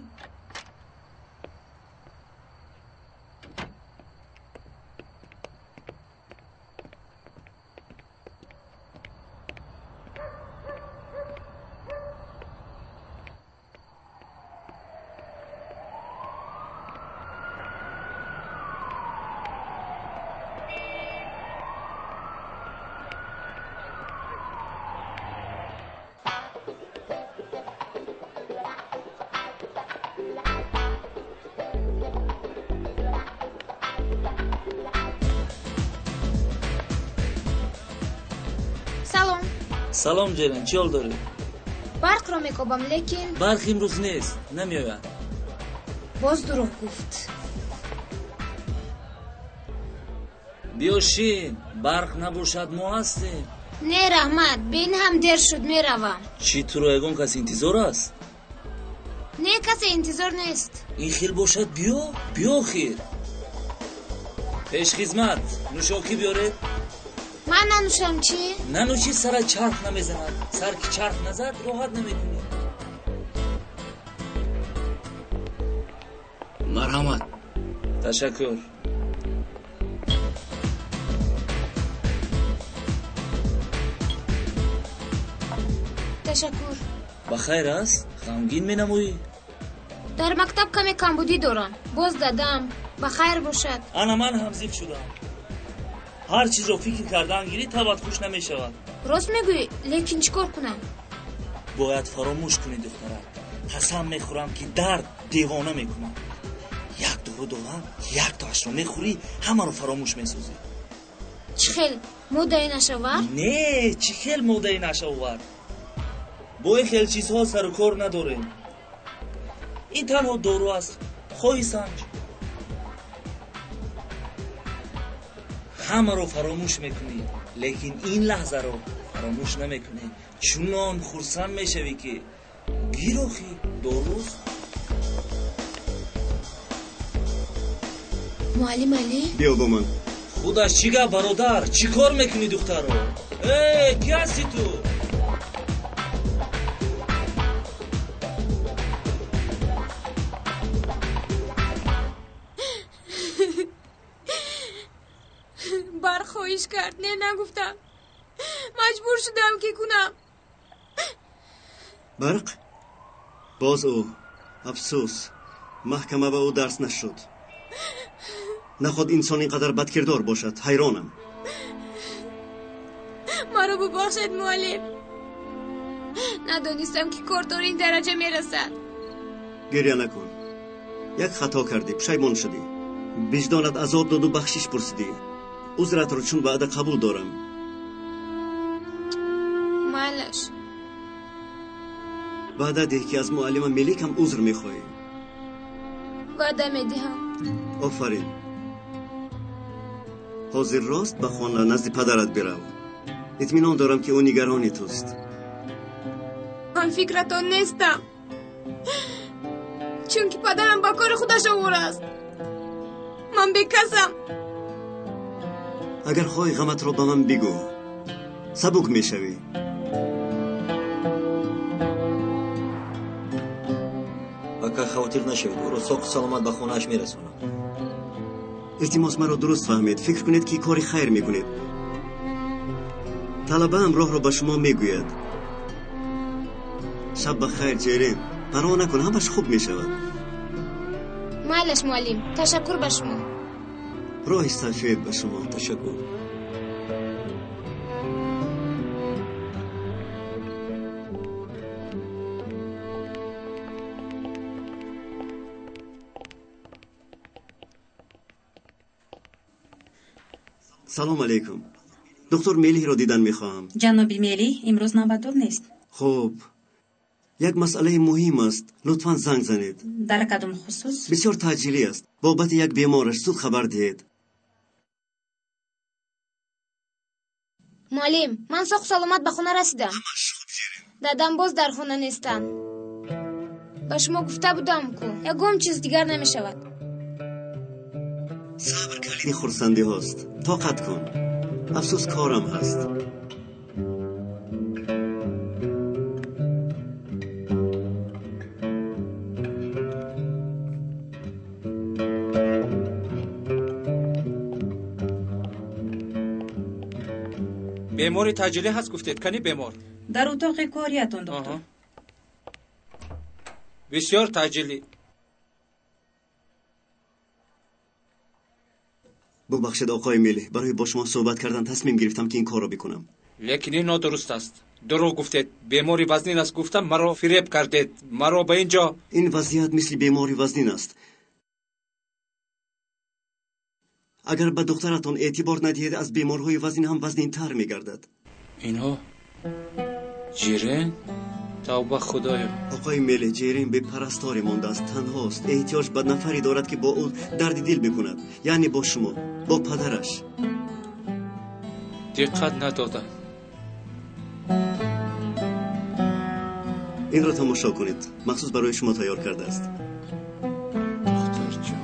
C: Салом.
J: Салом, Ҷерен, чӣ ҳол дорӣ?
C: Барқро мекобам, лекин
J: барқ имрӯз нест, намеояд.
C: Боз дурӯғ гуфт.
J: Биё шин, барқ набошад, мо ҳастем.
C: Не, раҳмат, бин ҳам дер шуд, меравам.
J: Чӣ, туро ягон кас интизор аст?
C: Не, касе интизор нест.
J: Ин хел бошад, биё, биё охир. Пешхизмат, нӯшокӣ биёред.
C: Ман нанӯшам чӣ?
J: Нанӯшӣ, сара чарх намезанад. Сар ки чарх назад, роҳат намекунӣ.
H: Марҳамат.
J: Ташаккур.
C: Ташаккур.
J: Ба хайр аст? Ғамгин менамоӣ?
C: Дар мактаб каме камбудӣ дорам. Боз дадам. Ба хайр бошад.
J: Ана ман ҳам зиқ шудам. Ҳар чизро фикр кардан гирӣ, табат хуш намешавад.
C: Рост мегӯӣ, лекин чӣ кор кунам?
J: Бояд фаромӯш кунӣ, духтарак. Қасам мехӯрам, ки дард девона мекунад. Як дору дорам, яктоашро мехӯрӣ, ҳамаро фаромӯш месозӣ.
C: Чӣ хел моддаи нашавар?
J: Не, чӣ хел моддаи нашавар? Бо ин хел чизҳо сару кор надорем. Ин танҳо дору аст, хоҳӣ санҷ. Ҳамаро фаромӯш мекунӣ, лекин ин лаҳзаро фаромӯш намекунӣ. Чунон хурсанд мешавӣ, ки гир охи доруст.
C: Муаллим Алӣ?
B: Биё бо ман.
J: Худаш чӣ гап, бародар? Чӣ кор мекунӣ, духтаро? Э, кӣ ҳасти ту?
C: Барқ хоҳиш кард, не нагуфтам. Маҷбур шудам, ки кунам.
B: Барқ? Боз ӯ. Афсӯс, маҳкама ба ӯ дарс нашуд. Наход инсон ин қадар бадкирдор бошад, ҳайронам.
C: Маро бубахшед, муаллим. Надонистам, ки кор то ин дараҷа мерасад.
B: Гиря накун. Як хато кардӣ, пушаймон шудӣ. Виҷдонат азоб доду, бахшиш пурсидӣ. Узратро чун ваъда қабул дорам.
C: Майлаш.
B: Ваъда деҳ, ки аз муаллима Меликам узр мехоҳӣ.
C: Ваъда медиҳам.
B: Офарин. Ҳозир рост ба хона назди падарат бирав. Итминон дорам, ки ӯ нигарони туст.
C: Ҳамфикратон нестам, чунки падарам ба кори худаш овора аст. Ман бекасам.
B: Агар хоҳӣ, ғаматро ба ман бигӯ, сабук мешавӣ.
O: Ака, хавотир нашавед, ӯро соқу саломат ба хонааш мерасонам.
B: Илтимос, маро дуруст фаҳмед. Фикр кунед, ки кори хайр мекунед. Талабаам роҳро ба шумо мегӯяд. Шаб ба хайр, Ҷерен. Парво накун, ҳамаш хуб мешавад.
C: Майлаш, муаллим, ташаккур ба шумо.
B: Роҳи сафед ба шумо.
O: Ташаккур.
B: Салом алейкум. Доктор Мелиҳро дидан мехоҳам.
V: Ҷаноби Мелиҳ имрӯз навбатдор нест.
B: Хуб, як масъалаи муҳим аст, лутфан занг занед.
V: Дар кадом хусус?
B: Бисёр таъҷилӣ аст. Бобати як бемораш зуд хабар диҳед.
C: Муаллим, ман соқу саломат ба хона расидам. Дадам боз дар хона нестанд. Ба шумо гуфта будам, ку ягон чиз дигар намешавад.
B: Сабр кардӣ. Ин хурсандиҳост. Тоқат кун. Афсӯс, корам ҳаст.
H: Бемори таъҷилӣ ҳаст гуфтед, кани бемор?
V: Дар утоқи кориятон, доктор.
H: Бисёр таъҷилӣ.
B: Бубахшед, оқои Меле, барои бо шумо суҳбат кардан тасмим гирифтам, ки ин корро бикунам.
H: Лекин ин нодуруст аст. Дурӯғ гуфтед. Бемори вазнин аст гуфтам, маро фиреб кардед. Маро ба ин ҷо.
B: Ин вазъият мисли бемори вазнин аст. Агар ба духтаратон эътибор надиҳед, аз беморҳои вазнин ҳам вазнинтар мегардад.
H: Инҳо Ҷирен? Тавба, Худоё.
B: Оқои Меле, Ҷирен бепарасторе мондааст, танҳост. Эҳтиёҷ ба нафаре дорад, ки бо ӯ дарди дил бикунад, яъне бо шумо, бо падараш.
H: Диққат надодам.
B: Инро тамошо кунед, махсус барои шумо тайёр кардааст.
H: Духтарҷон.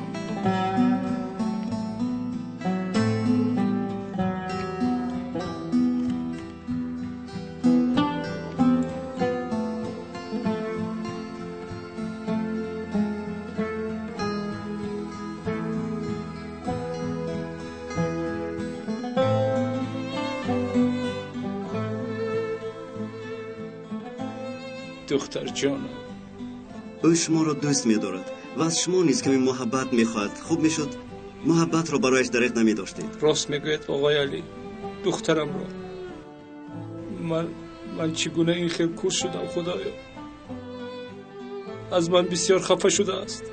H: Духтарҷонам.
B: Ӯ шуморо дӯст медорад ва аз шумо низ каме муҳаббат мехоҳад. Хуб мешуд муҳаббатро барояш дареғ намедоштед.
H: Рост мегӯяд, оқои Алӣ. Духтарамро ман чӣ гуна ин хел кур шудам, Худоё. Аз ман бисёр хафа шудааст.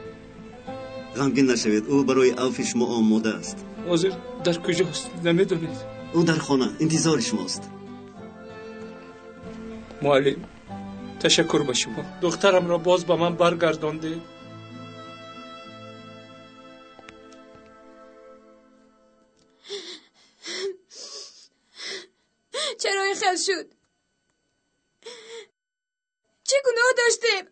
B: Ғамгин нашавед, ӯ барои авфи шумо омода аст.
H: Ҳозир дар куҷост, намедонед?
B: Ӯ дар хона интизори шумост.
H: Муаллим, ташаккур ба шумо. Духтарамро боз ба ман баргардондед.
C: Чаро ин хел шуд? Чӣ гуноҳ доштем?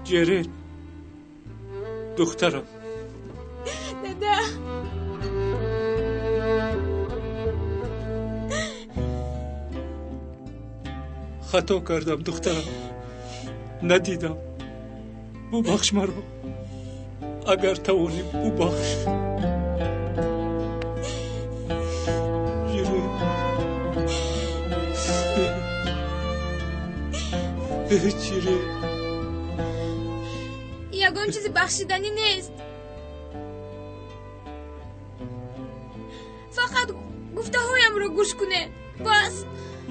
H: Ҷерен, духтарам.
C: Дада.
H: Хато кардам, духтарам. Надидам. Бубахш маро. Агар тавонӣ, бубахш. Ҷерен. Ҷерен.
C: Ягон чизи бахшиданӣ нест. Фақат гуфтаҳоямро гӯш кунед, бас.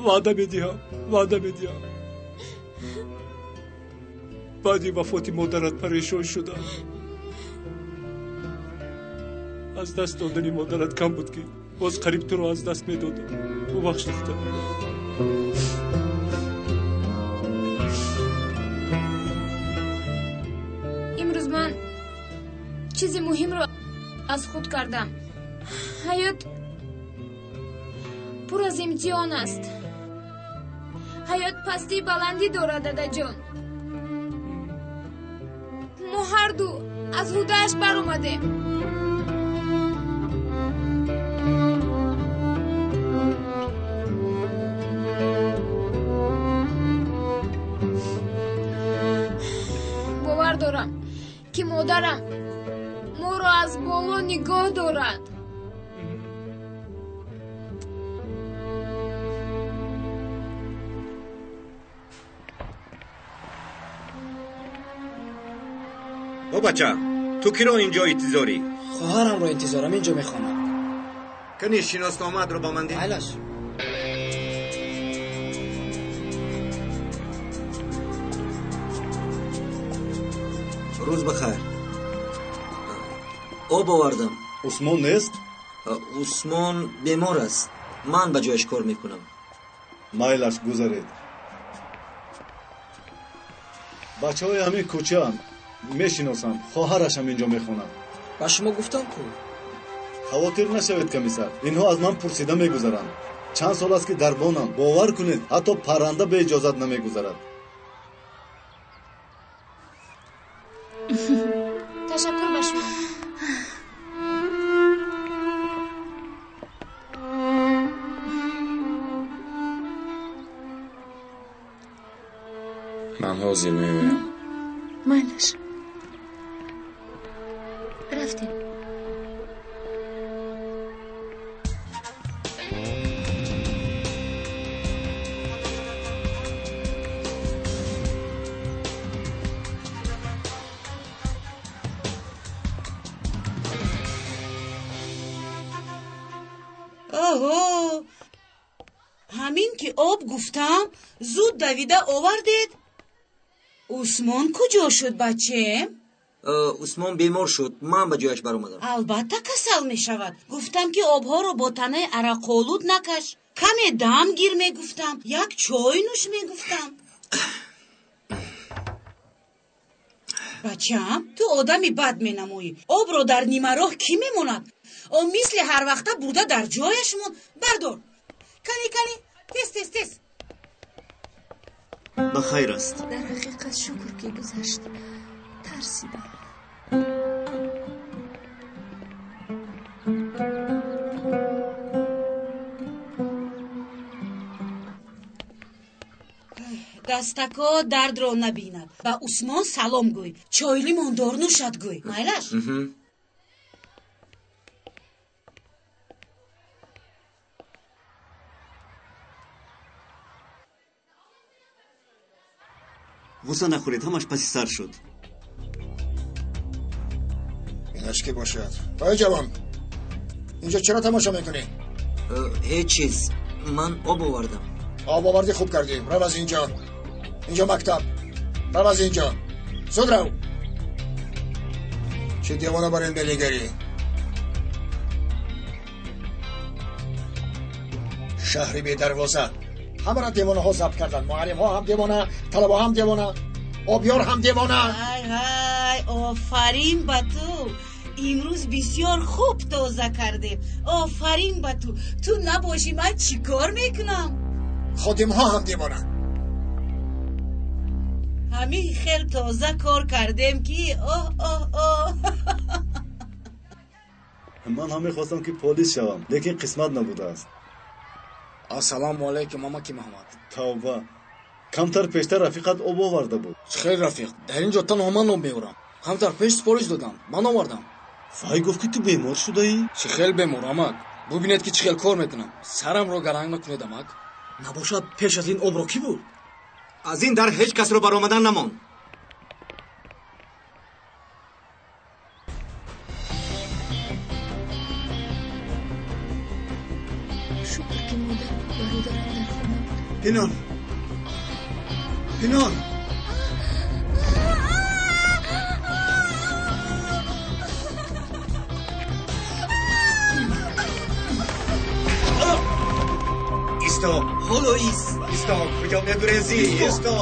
H: Ваъда медиҳам, ваъда медиҳам. Баъди вафоти модарат парешон шудам. Аз даст додани модарат кам буд, ки боз қариб туро аз даст медодам. Бубахш, духтар.
C: Имрӯз ман чизи муҳимро аз худ кардам. Ҳаёт пур аз имтиҳон аст. Ҳаёт пастии баландӣ дорад, дадаҷон. Мо ҳарду аз ҳудааш баромадем. Бовар дорам, ки модарам моро аз боло нигоҳ дорад.
P: О бача, ту киро инҷо интизорӣ?
R: Хоҳарамро интизорам, инҷо мехонад.
P: Кани шиносномаатро ба ман деҳ.
R: Айлаш.
S: Рӯз бахайр. Об овардам.
E: Усмон нест?
S: Усмон бемор аст. Ман ба ҷояш кор мекунам.
E: Майлаш, гузаред. Бачаҳои ҳамин кӯчаам мешиносам, хоҳарашам инҷо мехонад.
R: Ба шумо гуфтам ку.
E: Хавотир нашавед, комиссар, инҳо аз ман пурсида мегузаранд. Чанд сол аст ки дарбонам, бовар кунед, ҳатто парранда бе иҷозат намегузарад.
C: Ташаккур ба шумо.
D: Ман ҳозир меоям.
A: Майлаш, рафтем.
F: Оҳо, ҳамин ки об гуфтам, зуд давида овардед. Усмон куҷо шуд, бачем?
S: Усмон бемор шуд, ман ба ҷояш баромадам.
F: Албатта касал мешавад. Гуфтам ки обҳоро бо танаи арақолуд накаш, каме дам гир мегуфтам, як чой нӯш мегуфтам. Бачам, ту одами бад менамоӣ. Обро дар нимароҳ кӣ мемонад? О мисли ҳарвақта бурда дар ҷояш мон. Бардор, кани кани, тез тез тез.
B: Ба хайр аст.
A: Дар ҳақиқат шукр ки гузашт. Тарсидам.
F: Дастако дардро набинад. Ба Усмон салом гӯй, чойлимон дорнӯшад гӯй. Майлаш?
B: Ғусса нахӯред, ҳамаш паси сар шуд.
W: Инаш ки бошад? Ой ҷавон, инҷо чаро тамошо мекунӣ?
S: Ҳеҷ чиз, ман об овардам.
W: Об овардӣ, хуб кардӣ. Рав аз инҷо. Инҷо мактаб. Рав аз инҷо, зуд рав. Чӣ девона бар ин мелигарӣ? Шаҳри бедарвоза. Ҳамаро девонаҳо забт карданд. Муаллимҳо ҳам девона, талабаҳо ҳам девона, обёр ҳам девона.
F: Ҳай ҳай, офарин ба ту. Имрӯз бисёр хуб тоза кардем. Офарин ба ту. Ту набошӣ, ман чӣ кор мекунам?
W: Ходимҳо ҳам девона.
F: Ҳамин хел тоза кор кардем ки оҳ оҳ оҳ.
E: Ман ҳам мехостам ки полис шавам, лекин қисмат набудааст.
R: Ассалому алайкум, амаки Муҳаммад.
E: Тавба, камтар пештар рафиқат об оварда буд.
R: Чӣ хел рафиқ? Дар ин ҷо танҳо ман об меорам. Камтар пеш супориш додам, ман овардам.
E: Вай гуфт ки ту бемор шудаӣ.
R: Чӣ хел бемор, амак? Бубинед ки чӣ хел кор мекунам. Сарамро гаранг накунед, амак.
M: Набошад, пеш аз ин обро кӣ бурд?
P: Аз ин дар ҳеҷ касро баромадан намонд.
A: Шукр ки модару бародарам дар хона буданд.
B: Пинор, Пинор.
P: Исто, ҳоло ист. Исто, куҷо мегурезӣ? Исто,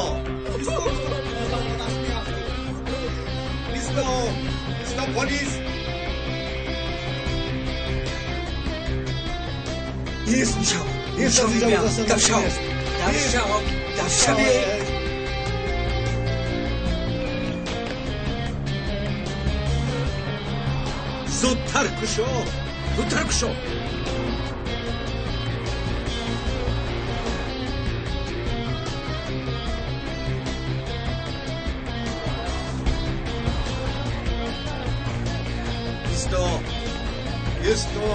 P: исто, исто, полис.
B: Ист, ист, аз инҷо гузаштан
S: Дафшав,
B: мумкин нест.
S: дафшав, дафшаве.
P: Зудтар кушо, зудтар кушо. Исто, исто.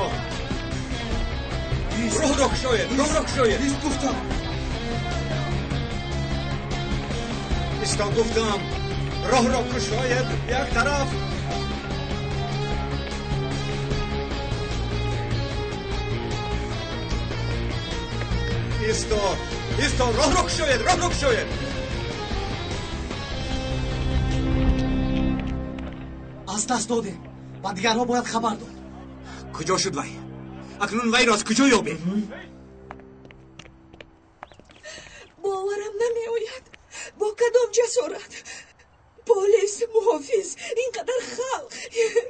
P: Роҳро кушоед, роҳро кушоед.
B: Ист гуфтам.
P: Исто гуфтам, роҳро кушоед, як тараф. Исто, исто, роҳро кушоед, роҳро кушоед.
M: Аз даст додем. Ба дигарҳо бояд хабар дод.
P: Куҷо шуд вай? Акнун вайро аз куҷо ёбем?
Q: Боварам намеояд. Бо кадом ҷасорат?
F: Полис, муҳофиз, ин қадар халқ.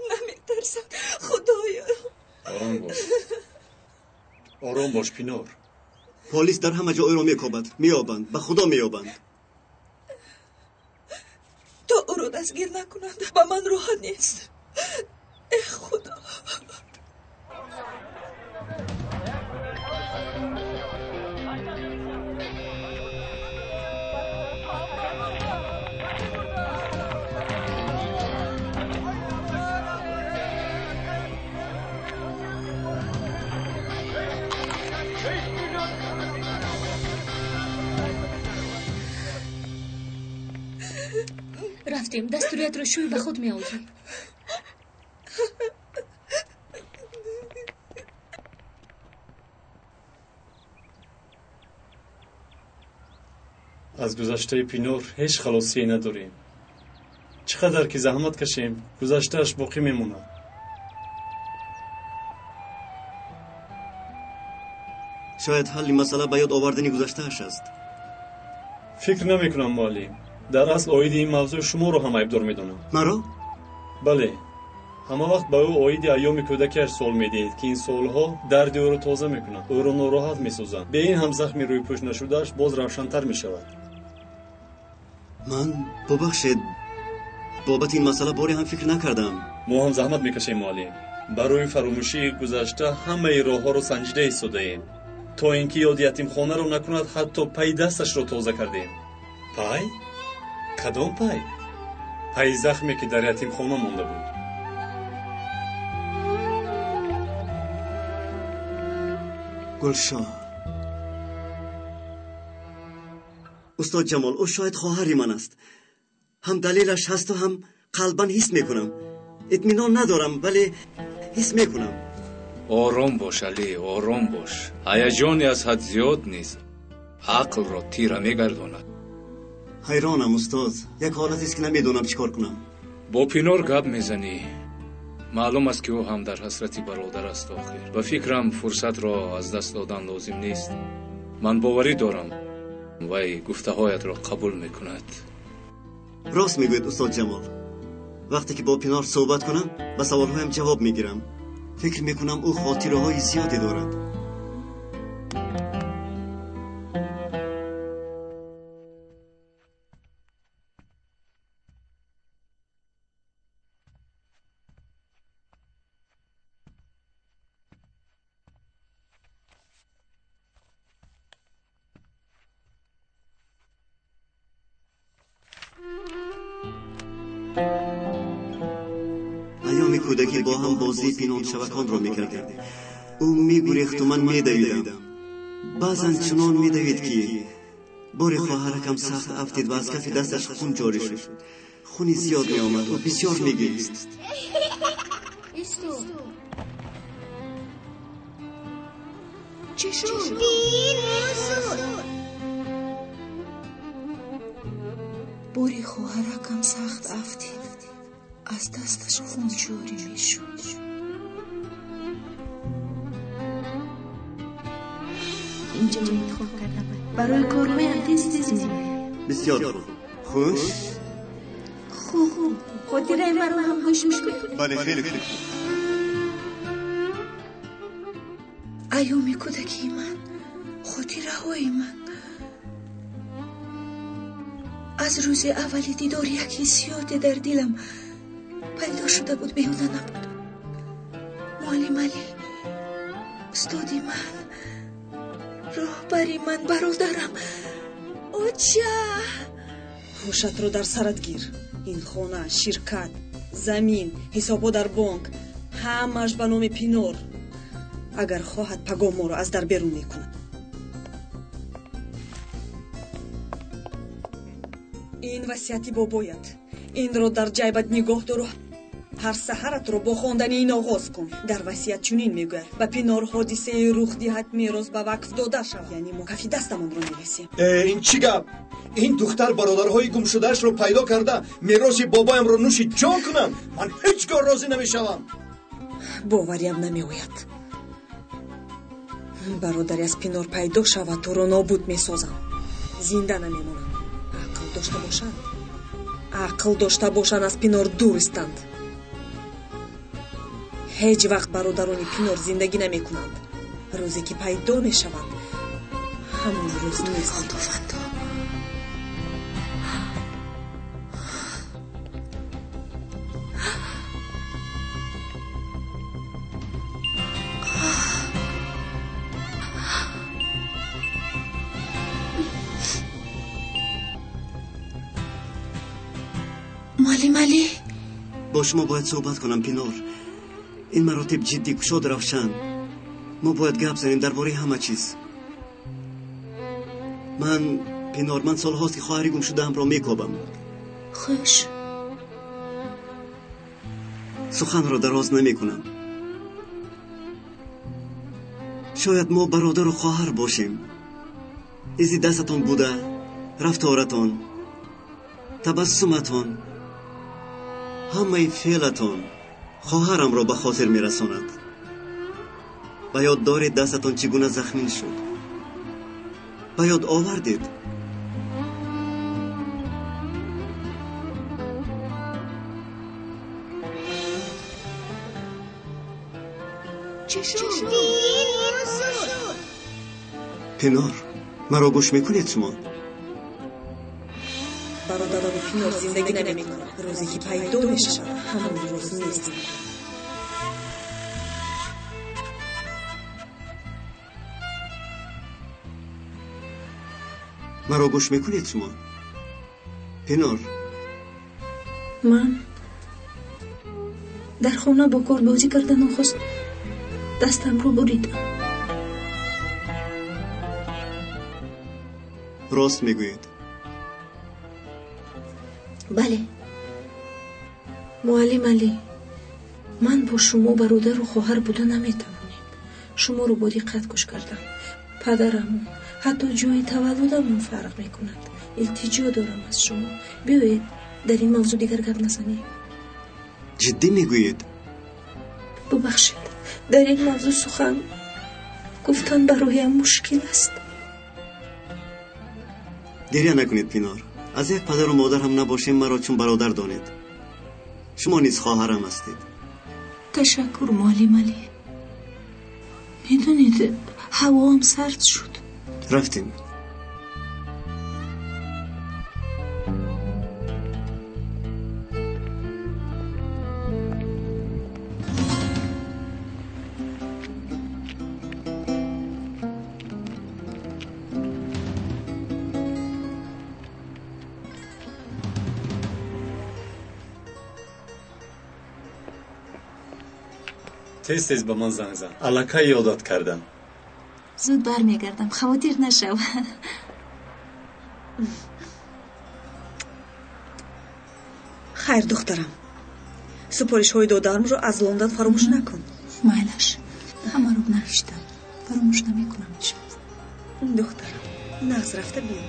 F: Наметарсам. Худоё.
E: Ором бош. Ором бош, Пинор.
B: Полис дар ҳама ҷо ӯро мекобад. Меёбанд, ба Худо меёбанд.
F: То ӯро дастгир накунанд, ба ман роҳат нест. Э Худо.
D: Рафтем, дастуриятро шӯй ба худ меоӣ.
E: Аз гузаштаи Пинор ҳеҷ халосие надорем. Чӣ қадар ки заҳмат кашем, гузаштааш боқӣ мемонад.
B: Шояд ҳалли масъала ба ёд овардани гузаштааш аст.
E: Фикр намекунам, муаллим. Дар асл оиди ин мавзӯъ шуморо ҳам айбдор медонам.
B: Маро?
E: Бале. Ҳама вақт ба ӯ оиди айёми кӯдакиаш суол медиҳед, ки ин суолҳо дарди ӯро тоза мекунанд, ӯро нороҳат месозанд. Бе ин ҳам захми рӯйпӯш нашудааш боз равшантар мешавад.
B: Ман, бубахшед, бобати ин масъала боре ҳам фикр накардам.
E: Мо ҳам заҳмат мекашем, муаллим. Барои фаромӯшии гузашта ҳамаи роҳҳоро санҷида истодаем, то ин ки ёди ятимхонаро накунад, ҳатто пайи дасташро тоза кардем. Пай? Кадом пай? Пайи захме, ки дар ятимхона монда буд.
B: Гулшоҳ. Устод Ҷамол, ӯ шояд хоҳари ман аст. Ҳам далелаш ҳасту ҳам қалбан ҳис мекунам. Итминон надорам, вале ҳис мекунам.
H: Ором бош, Алӣ, ором бош. Ҳаяҷони аз ҳад зиёд низ ақлро тира мегардонад.
B: Ҳайронам, устод. Як ҳолатест, ки намедонам чӣ кор кунам.
H: Бо Пинор гап мезанӣ. Маълум аст, ки ӯ ҳам дар ҳасрати бародар аст охир. Ба фикрам, фурсатро аз даст додан лозим нест. Ман боварӣ дорам, вай гуфтаҳоятро қабул мекунад.
B: Рост мегӯед, устод Ҷамол. Вақте ки бо Пинор суҳбат кунам, ба саволҳоям ҷавоб мегирам. Фикр мекунам, ӯ хотираҳои зиёде дорад. Айёми кӯдакӣ бо ҳам бозии пинҳоншаваконро мекардем. Ӯ мегурехту ман медавидам. Баъзан чунон медавид, ки бори хоҳаракам сахт афтид ва аз кафи дасташ хун ҷорӣ шуд. Хуни зиёд меомад. Ӯ бисёр мегирист.
A: Чӣ шуд? Бори хоҳаракам сахт афтид, аз дасташ хун ҷорӣ мешуд. Инҷоро интихоб кардам. Барои корҳоям тез тез меоям.
B: Бисёр хуб. Хуш?
A: Хуб. Хотираи маро ҳам гӯш мекунӣ?
B: Бале, хеле хуб.
A: Айёми кӯдакии ман, хотираҳои ман. Аз рӯзи аввали дидор як ҳиссиёте дар дилам пайдо шуда буд, беҳуда набуд. Муаллим Алӣ, устоди ман, роҳбари ман, бародарам. Оча!
F: Ҳушатро дар сарат гир. Ин хона, ширкат, замин, ҳисобҳо дар бонк, ҳамааш ба номи Пинор. Агар хоҳад, пагоҳ моро аз дар берун мекунад. Ин васияти бобоят. Инро дар ҷайбат нигоҳ дору ҳар саҳаратро бо хондани ин оғоз кун. Дар васият чунин мегӯяд: ба Пинор ҳодисаи рух диҳад, мерос ба вақф дода шавад. Яъне мо кафи дастамонро мерасем.
K: Ин чӣ гап? Ин духтар бародарҳои гумшудаашро пайдо карда, мероси бобоямро нӯши ҷон кунам. Ман ҳеҷ гоҳ розӣ намешавам.
F: Бовариам намеояд. Бародари аз Пинор пайдо шавад, туро нобуд месозам. Зинда намемонам. Ақл дошта бошанд.
N: Ақл дошта бошанд, аз Пинор дур истанд. Ҳеҷ вақт бародарони Пинор зиндагӣ намекунанд. Рӯзе ки пайдо мешаванд, ҳамон рӯз нест.
A: Худовандо, муаллим Алӣ,
B: бо шумо бояд суҳбат кунам, Пинор. Ин маротиб ҷиддӣ, кушод, равшан. Мо бояд гап занем дар бораи ҳама чиз. Ман, Пинор, ман солҳост ки хоҳари гумшудаамро мекобам.
A: Хуш.
B: Суханро дароз намекунам. Шояд мо бародару хоҳар бошем. Изи дастатон буда, рафторатон, табассуматон, ҳамаи феълатон хоҳарамро ба хотир мерасонад. Ба ёд доред дастатон чӣ гуна захмин шуд? Ба ёд овардед?
A: Чӣ шуд?
B: Пинор, маро гӯш мекунед шумо?
N: Бародарони Пинор зиндагӣ намекунанд. Рӯзе ки пайдо мешаванд, ҳамон рӯз нест.
B: Маро гӯш мекунед шумо? Пинор.
A: Ман дар хона бо корбозӣ карда нохост дастамро буридам.
B: Рост мегӯед?
A: Бале, муаллим Алӣ, ман бо шумо бародару хоҳар буда наметавонем. Шуморо бо диққат гӯш кардам. Падарамон, ҳатто ҷои таваллудамон фарқ мекунад. Илтиҷо дорам аз шумо, биёед дар ин мавзӯъ дигар гап назанем.
B: Ҷиддӣ мегӯед?
A: Бубахшед, дар ин мавзӯъ сухан гуфтан бароям мушкил аст.
B: Гиря накунед, Пинор. Аз як падару модар ҳам набошем, маро чун бародар донед. Шумо низ хоҳарам ҳастед.
A: Ташаккур, муаллим Алӣ. Медонед, ҳавоам сард шуд.
B: Рафтем.
E: Тез тез ба ман занг зан. Аллакай ёдат кардам.
A: Зуд бармегардам, хавотир нашав.
N: Хайр, духтарам, супоришҳои додарамро аз Лондон фаромӯш накун.
A: Майлаш, ҳамаро навиштам, фаромӯш намекунам иншоалло.
N: Духтарам, нағз рафта биё.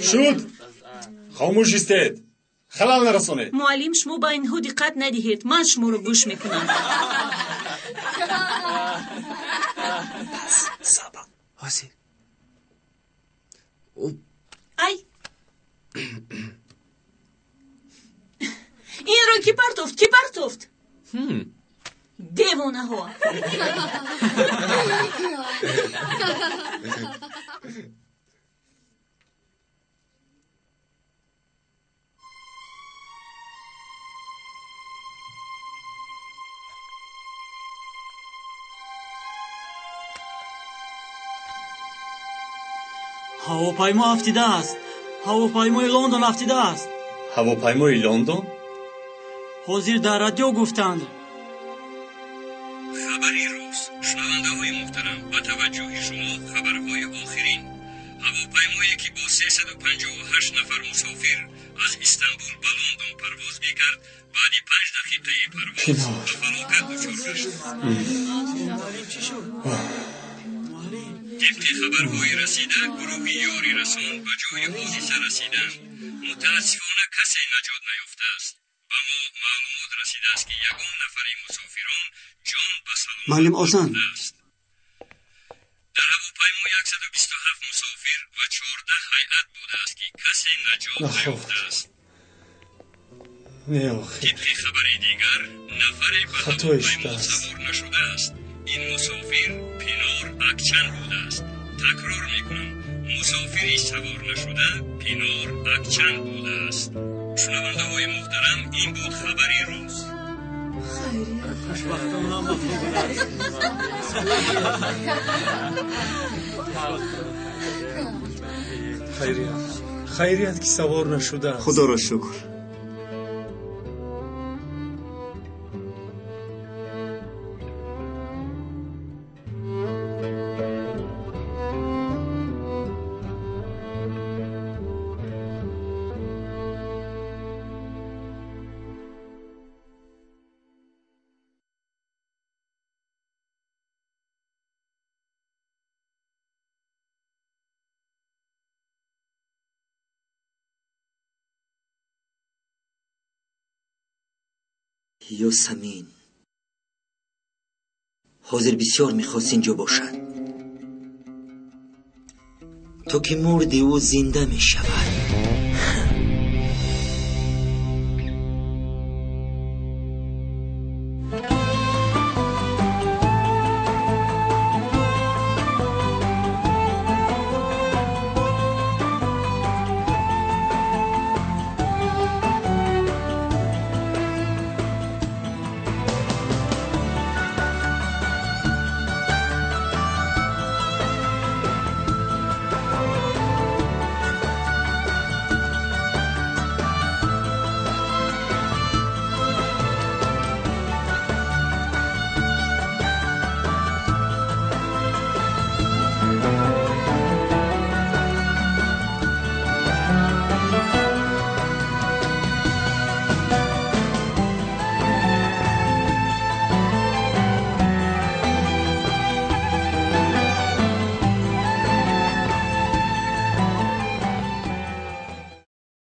E: Шуд! Хомӯш истед! Халал нарасонед!
F: Муаллим, шумо ба инҳо диққат надиҳед, ман шуморо гӯш мекунам.
O: Пас саба ҳозир.
F: Ай! Инро кӣ партофт? Кӣ партофт? Девонаҳо!
M: Ҳавопаймо афтидааст. Ҳавопаймои Лондон афтидааст.
E: Ҳавопаймои Лондон?
M: Ҳозир дар радио гуфтанд.
T: Хабари рӯз. Шунавандаҳои муҳтарам, ба таваҷҷӯҳи шумо хабарҳои охирин. Ҳавопаймое ки бо 358 нафар мусофир аз Истанбул ба Лондон парвоз мекард, баъди 5 дақиқаи парвоз ба фалокат дучор гашт.
M: Чӣ шуд? Муаллим.
T: Тибқи хабарҳои расида, гурӯҳи ёрирасон ба ҷои ҳодиса расиданд. Мутаассифона, касе наҷот наёфтааст. Ба мо маълумот расидааст, ки ягон нафари мусофирон ҷон ба саломат
B: Муаллим Озан.
T: набурдааст. Дар ҳавопаймо 127 мусофир ва 14 ҳайат будааст, ки касе наҷот
E: Наход.
T: наёфтааст.
E: Не, охир.
T: Тибқи хабари дигар, нафаре ба
E: Хатое
T: ҳавопаймо
E: шудааст.
T: савор нашудааст. Ин мусофир Пинор Акчан будааст. Такрор мекунам, мусофири савор нашуда Пинор Акчан будааст. Шунавандаҳои муҳтарам, ин буд хабари рӯз.
M: Хушбахтона мафтур.
E: Хайрият, хайрият, ки савор нашудааст.
B: Худоро шукр.
S: Ёсамин ҳозир бисёр мехост инҷо бошад. Ту ки мурдӣ, ӯ зинда мешавад.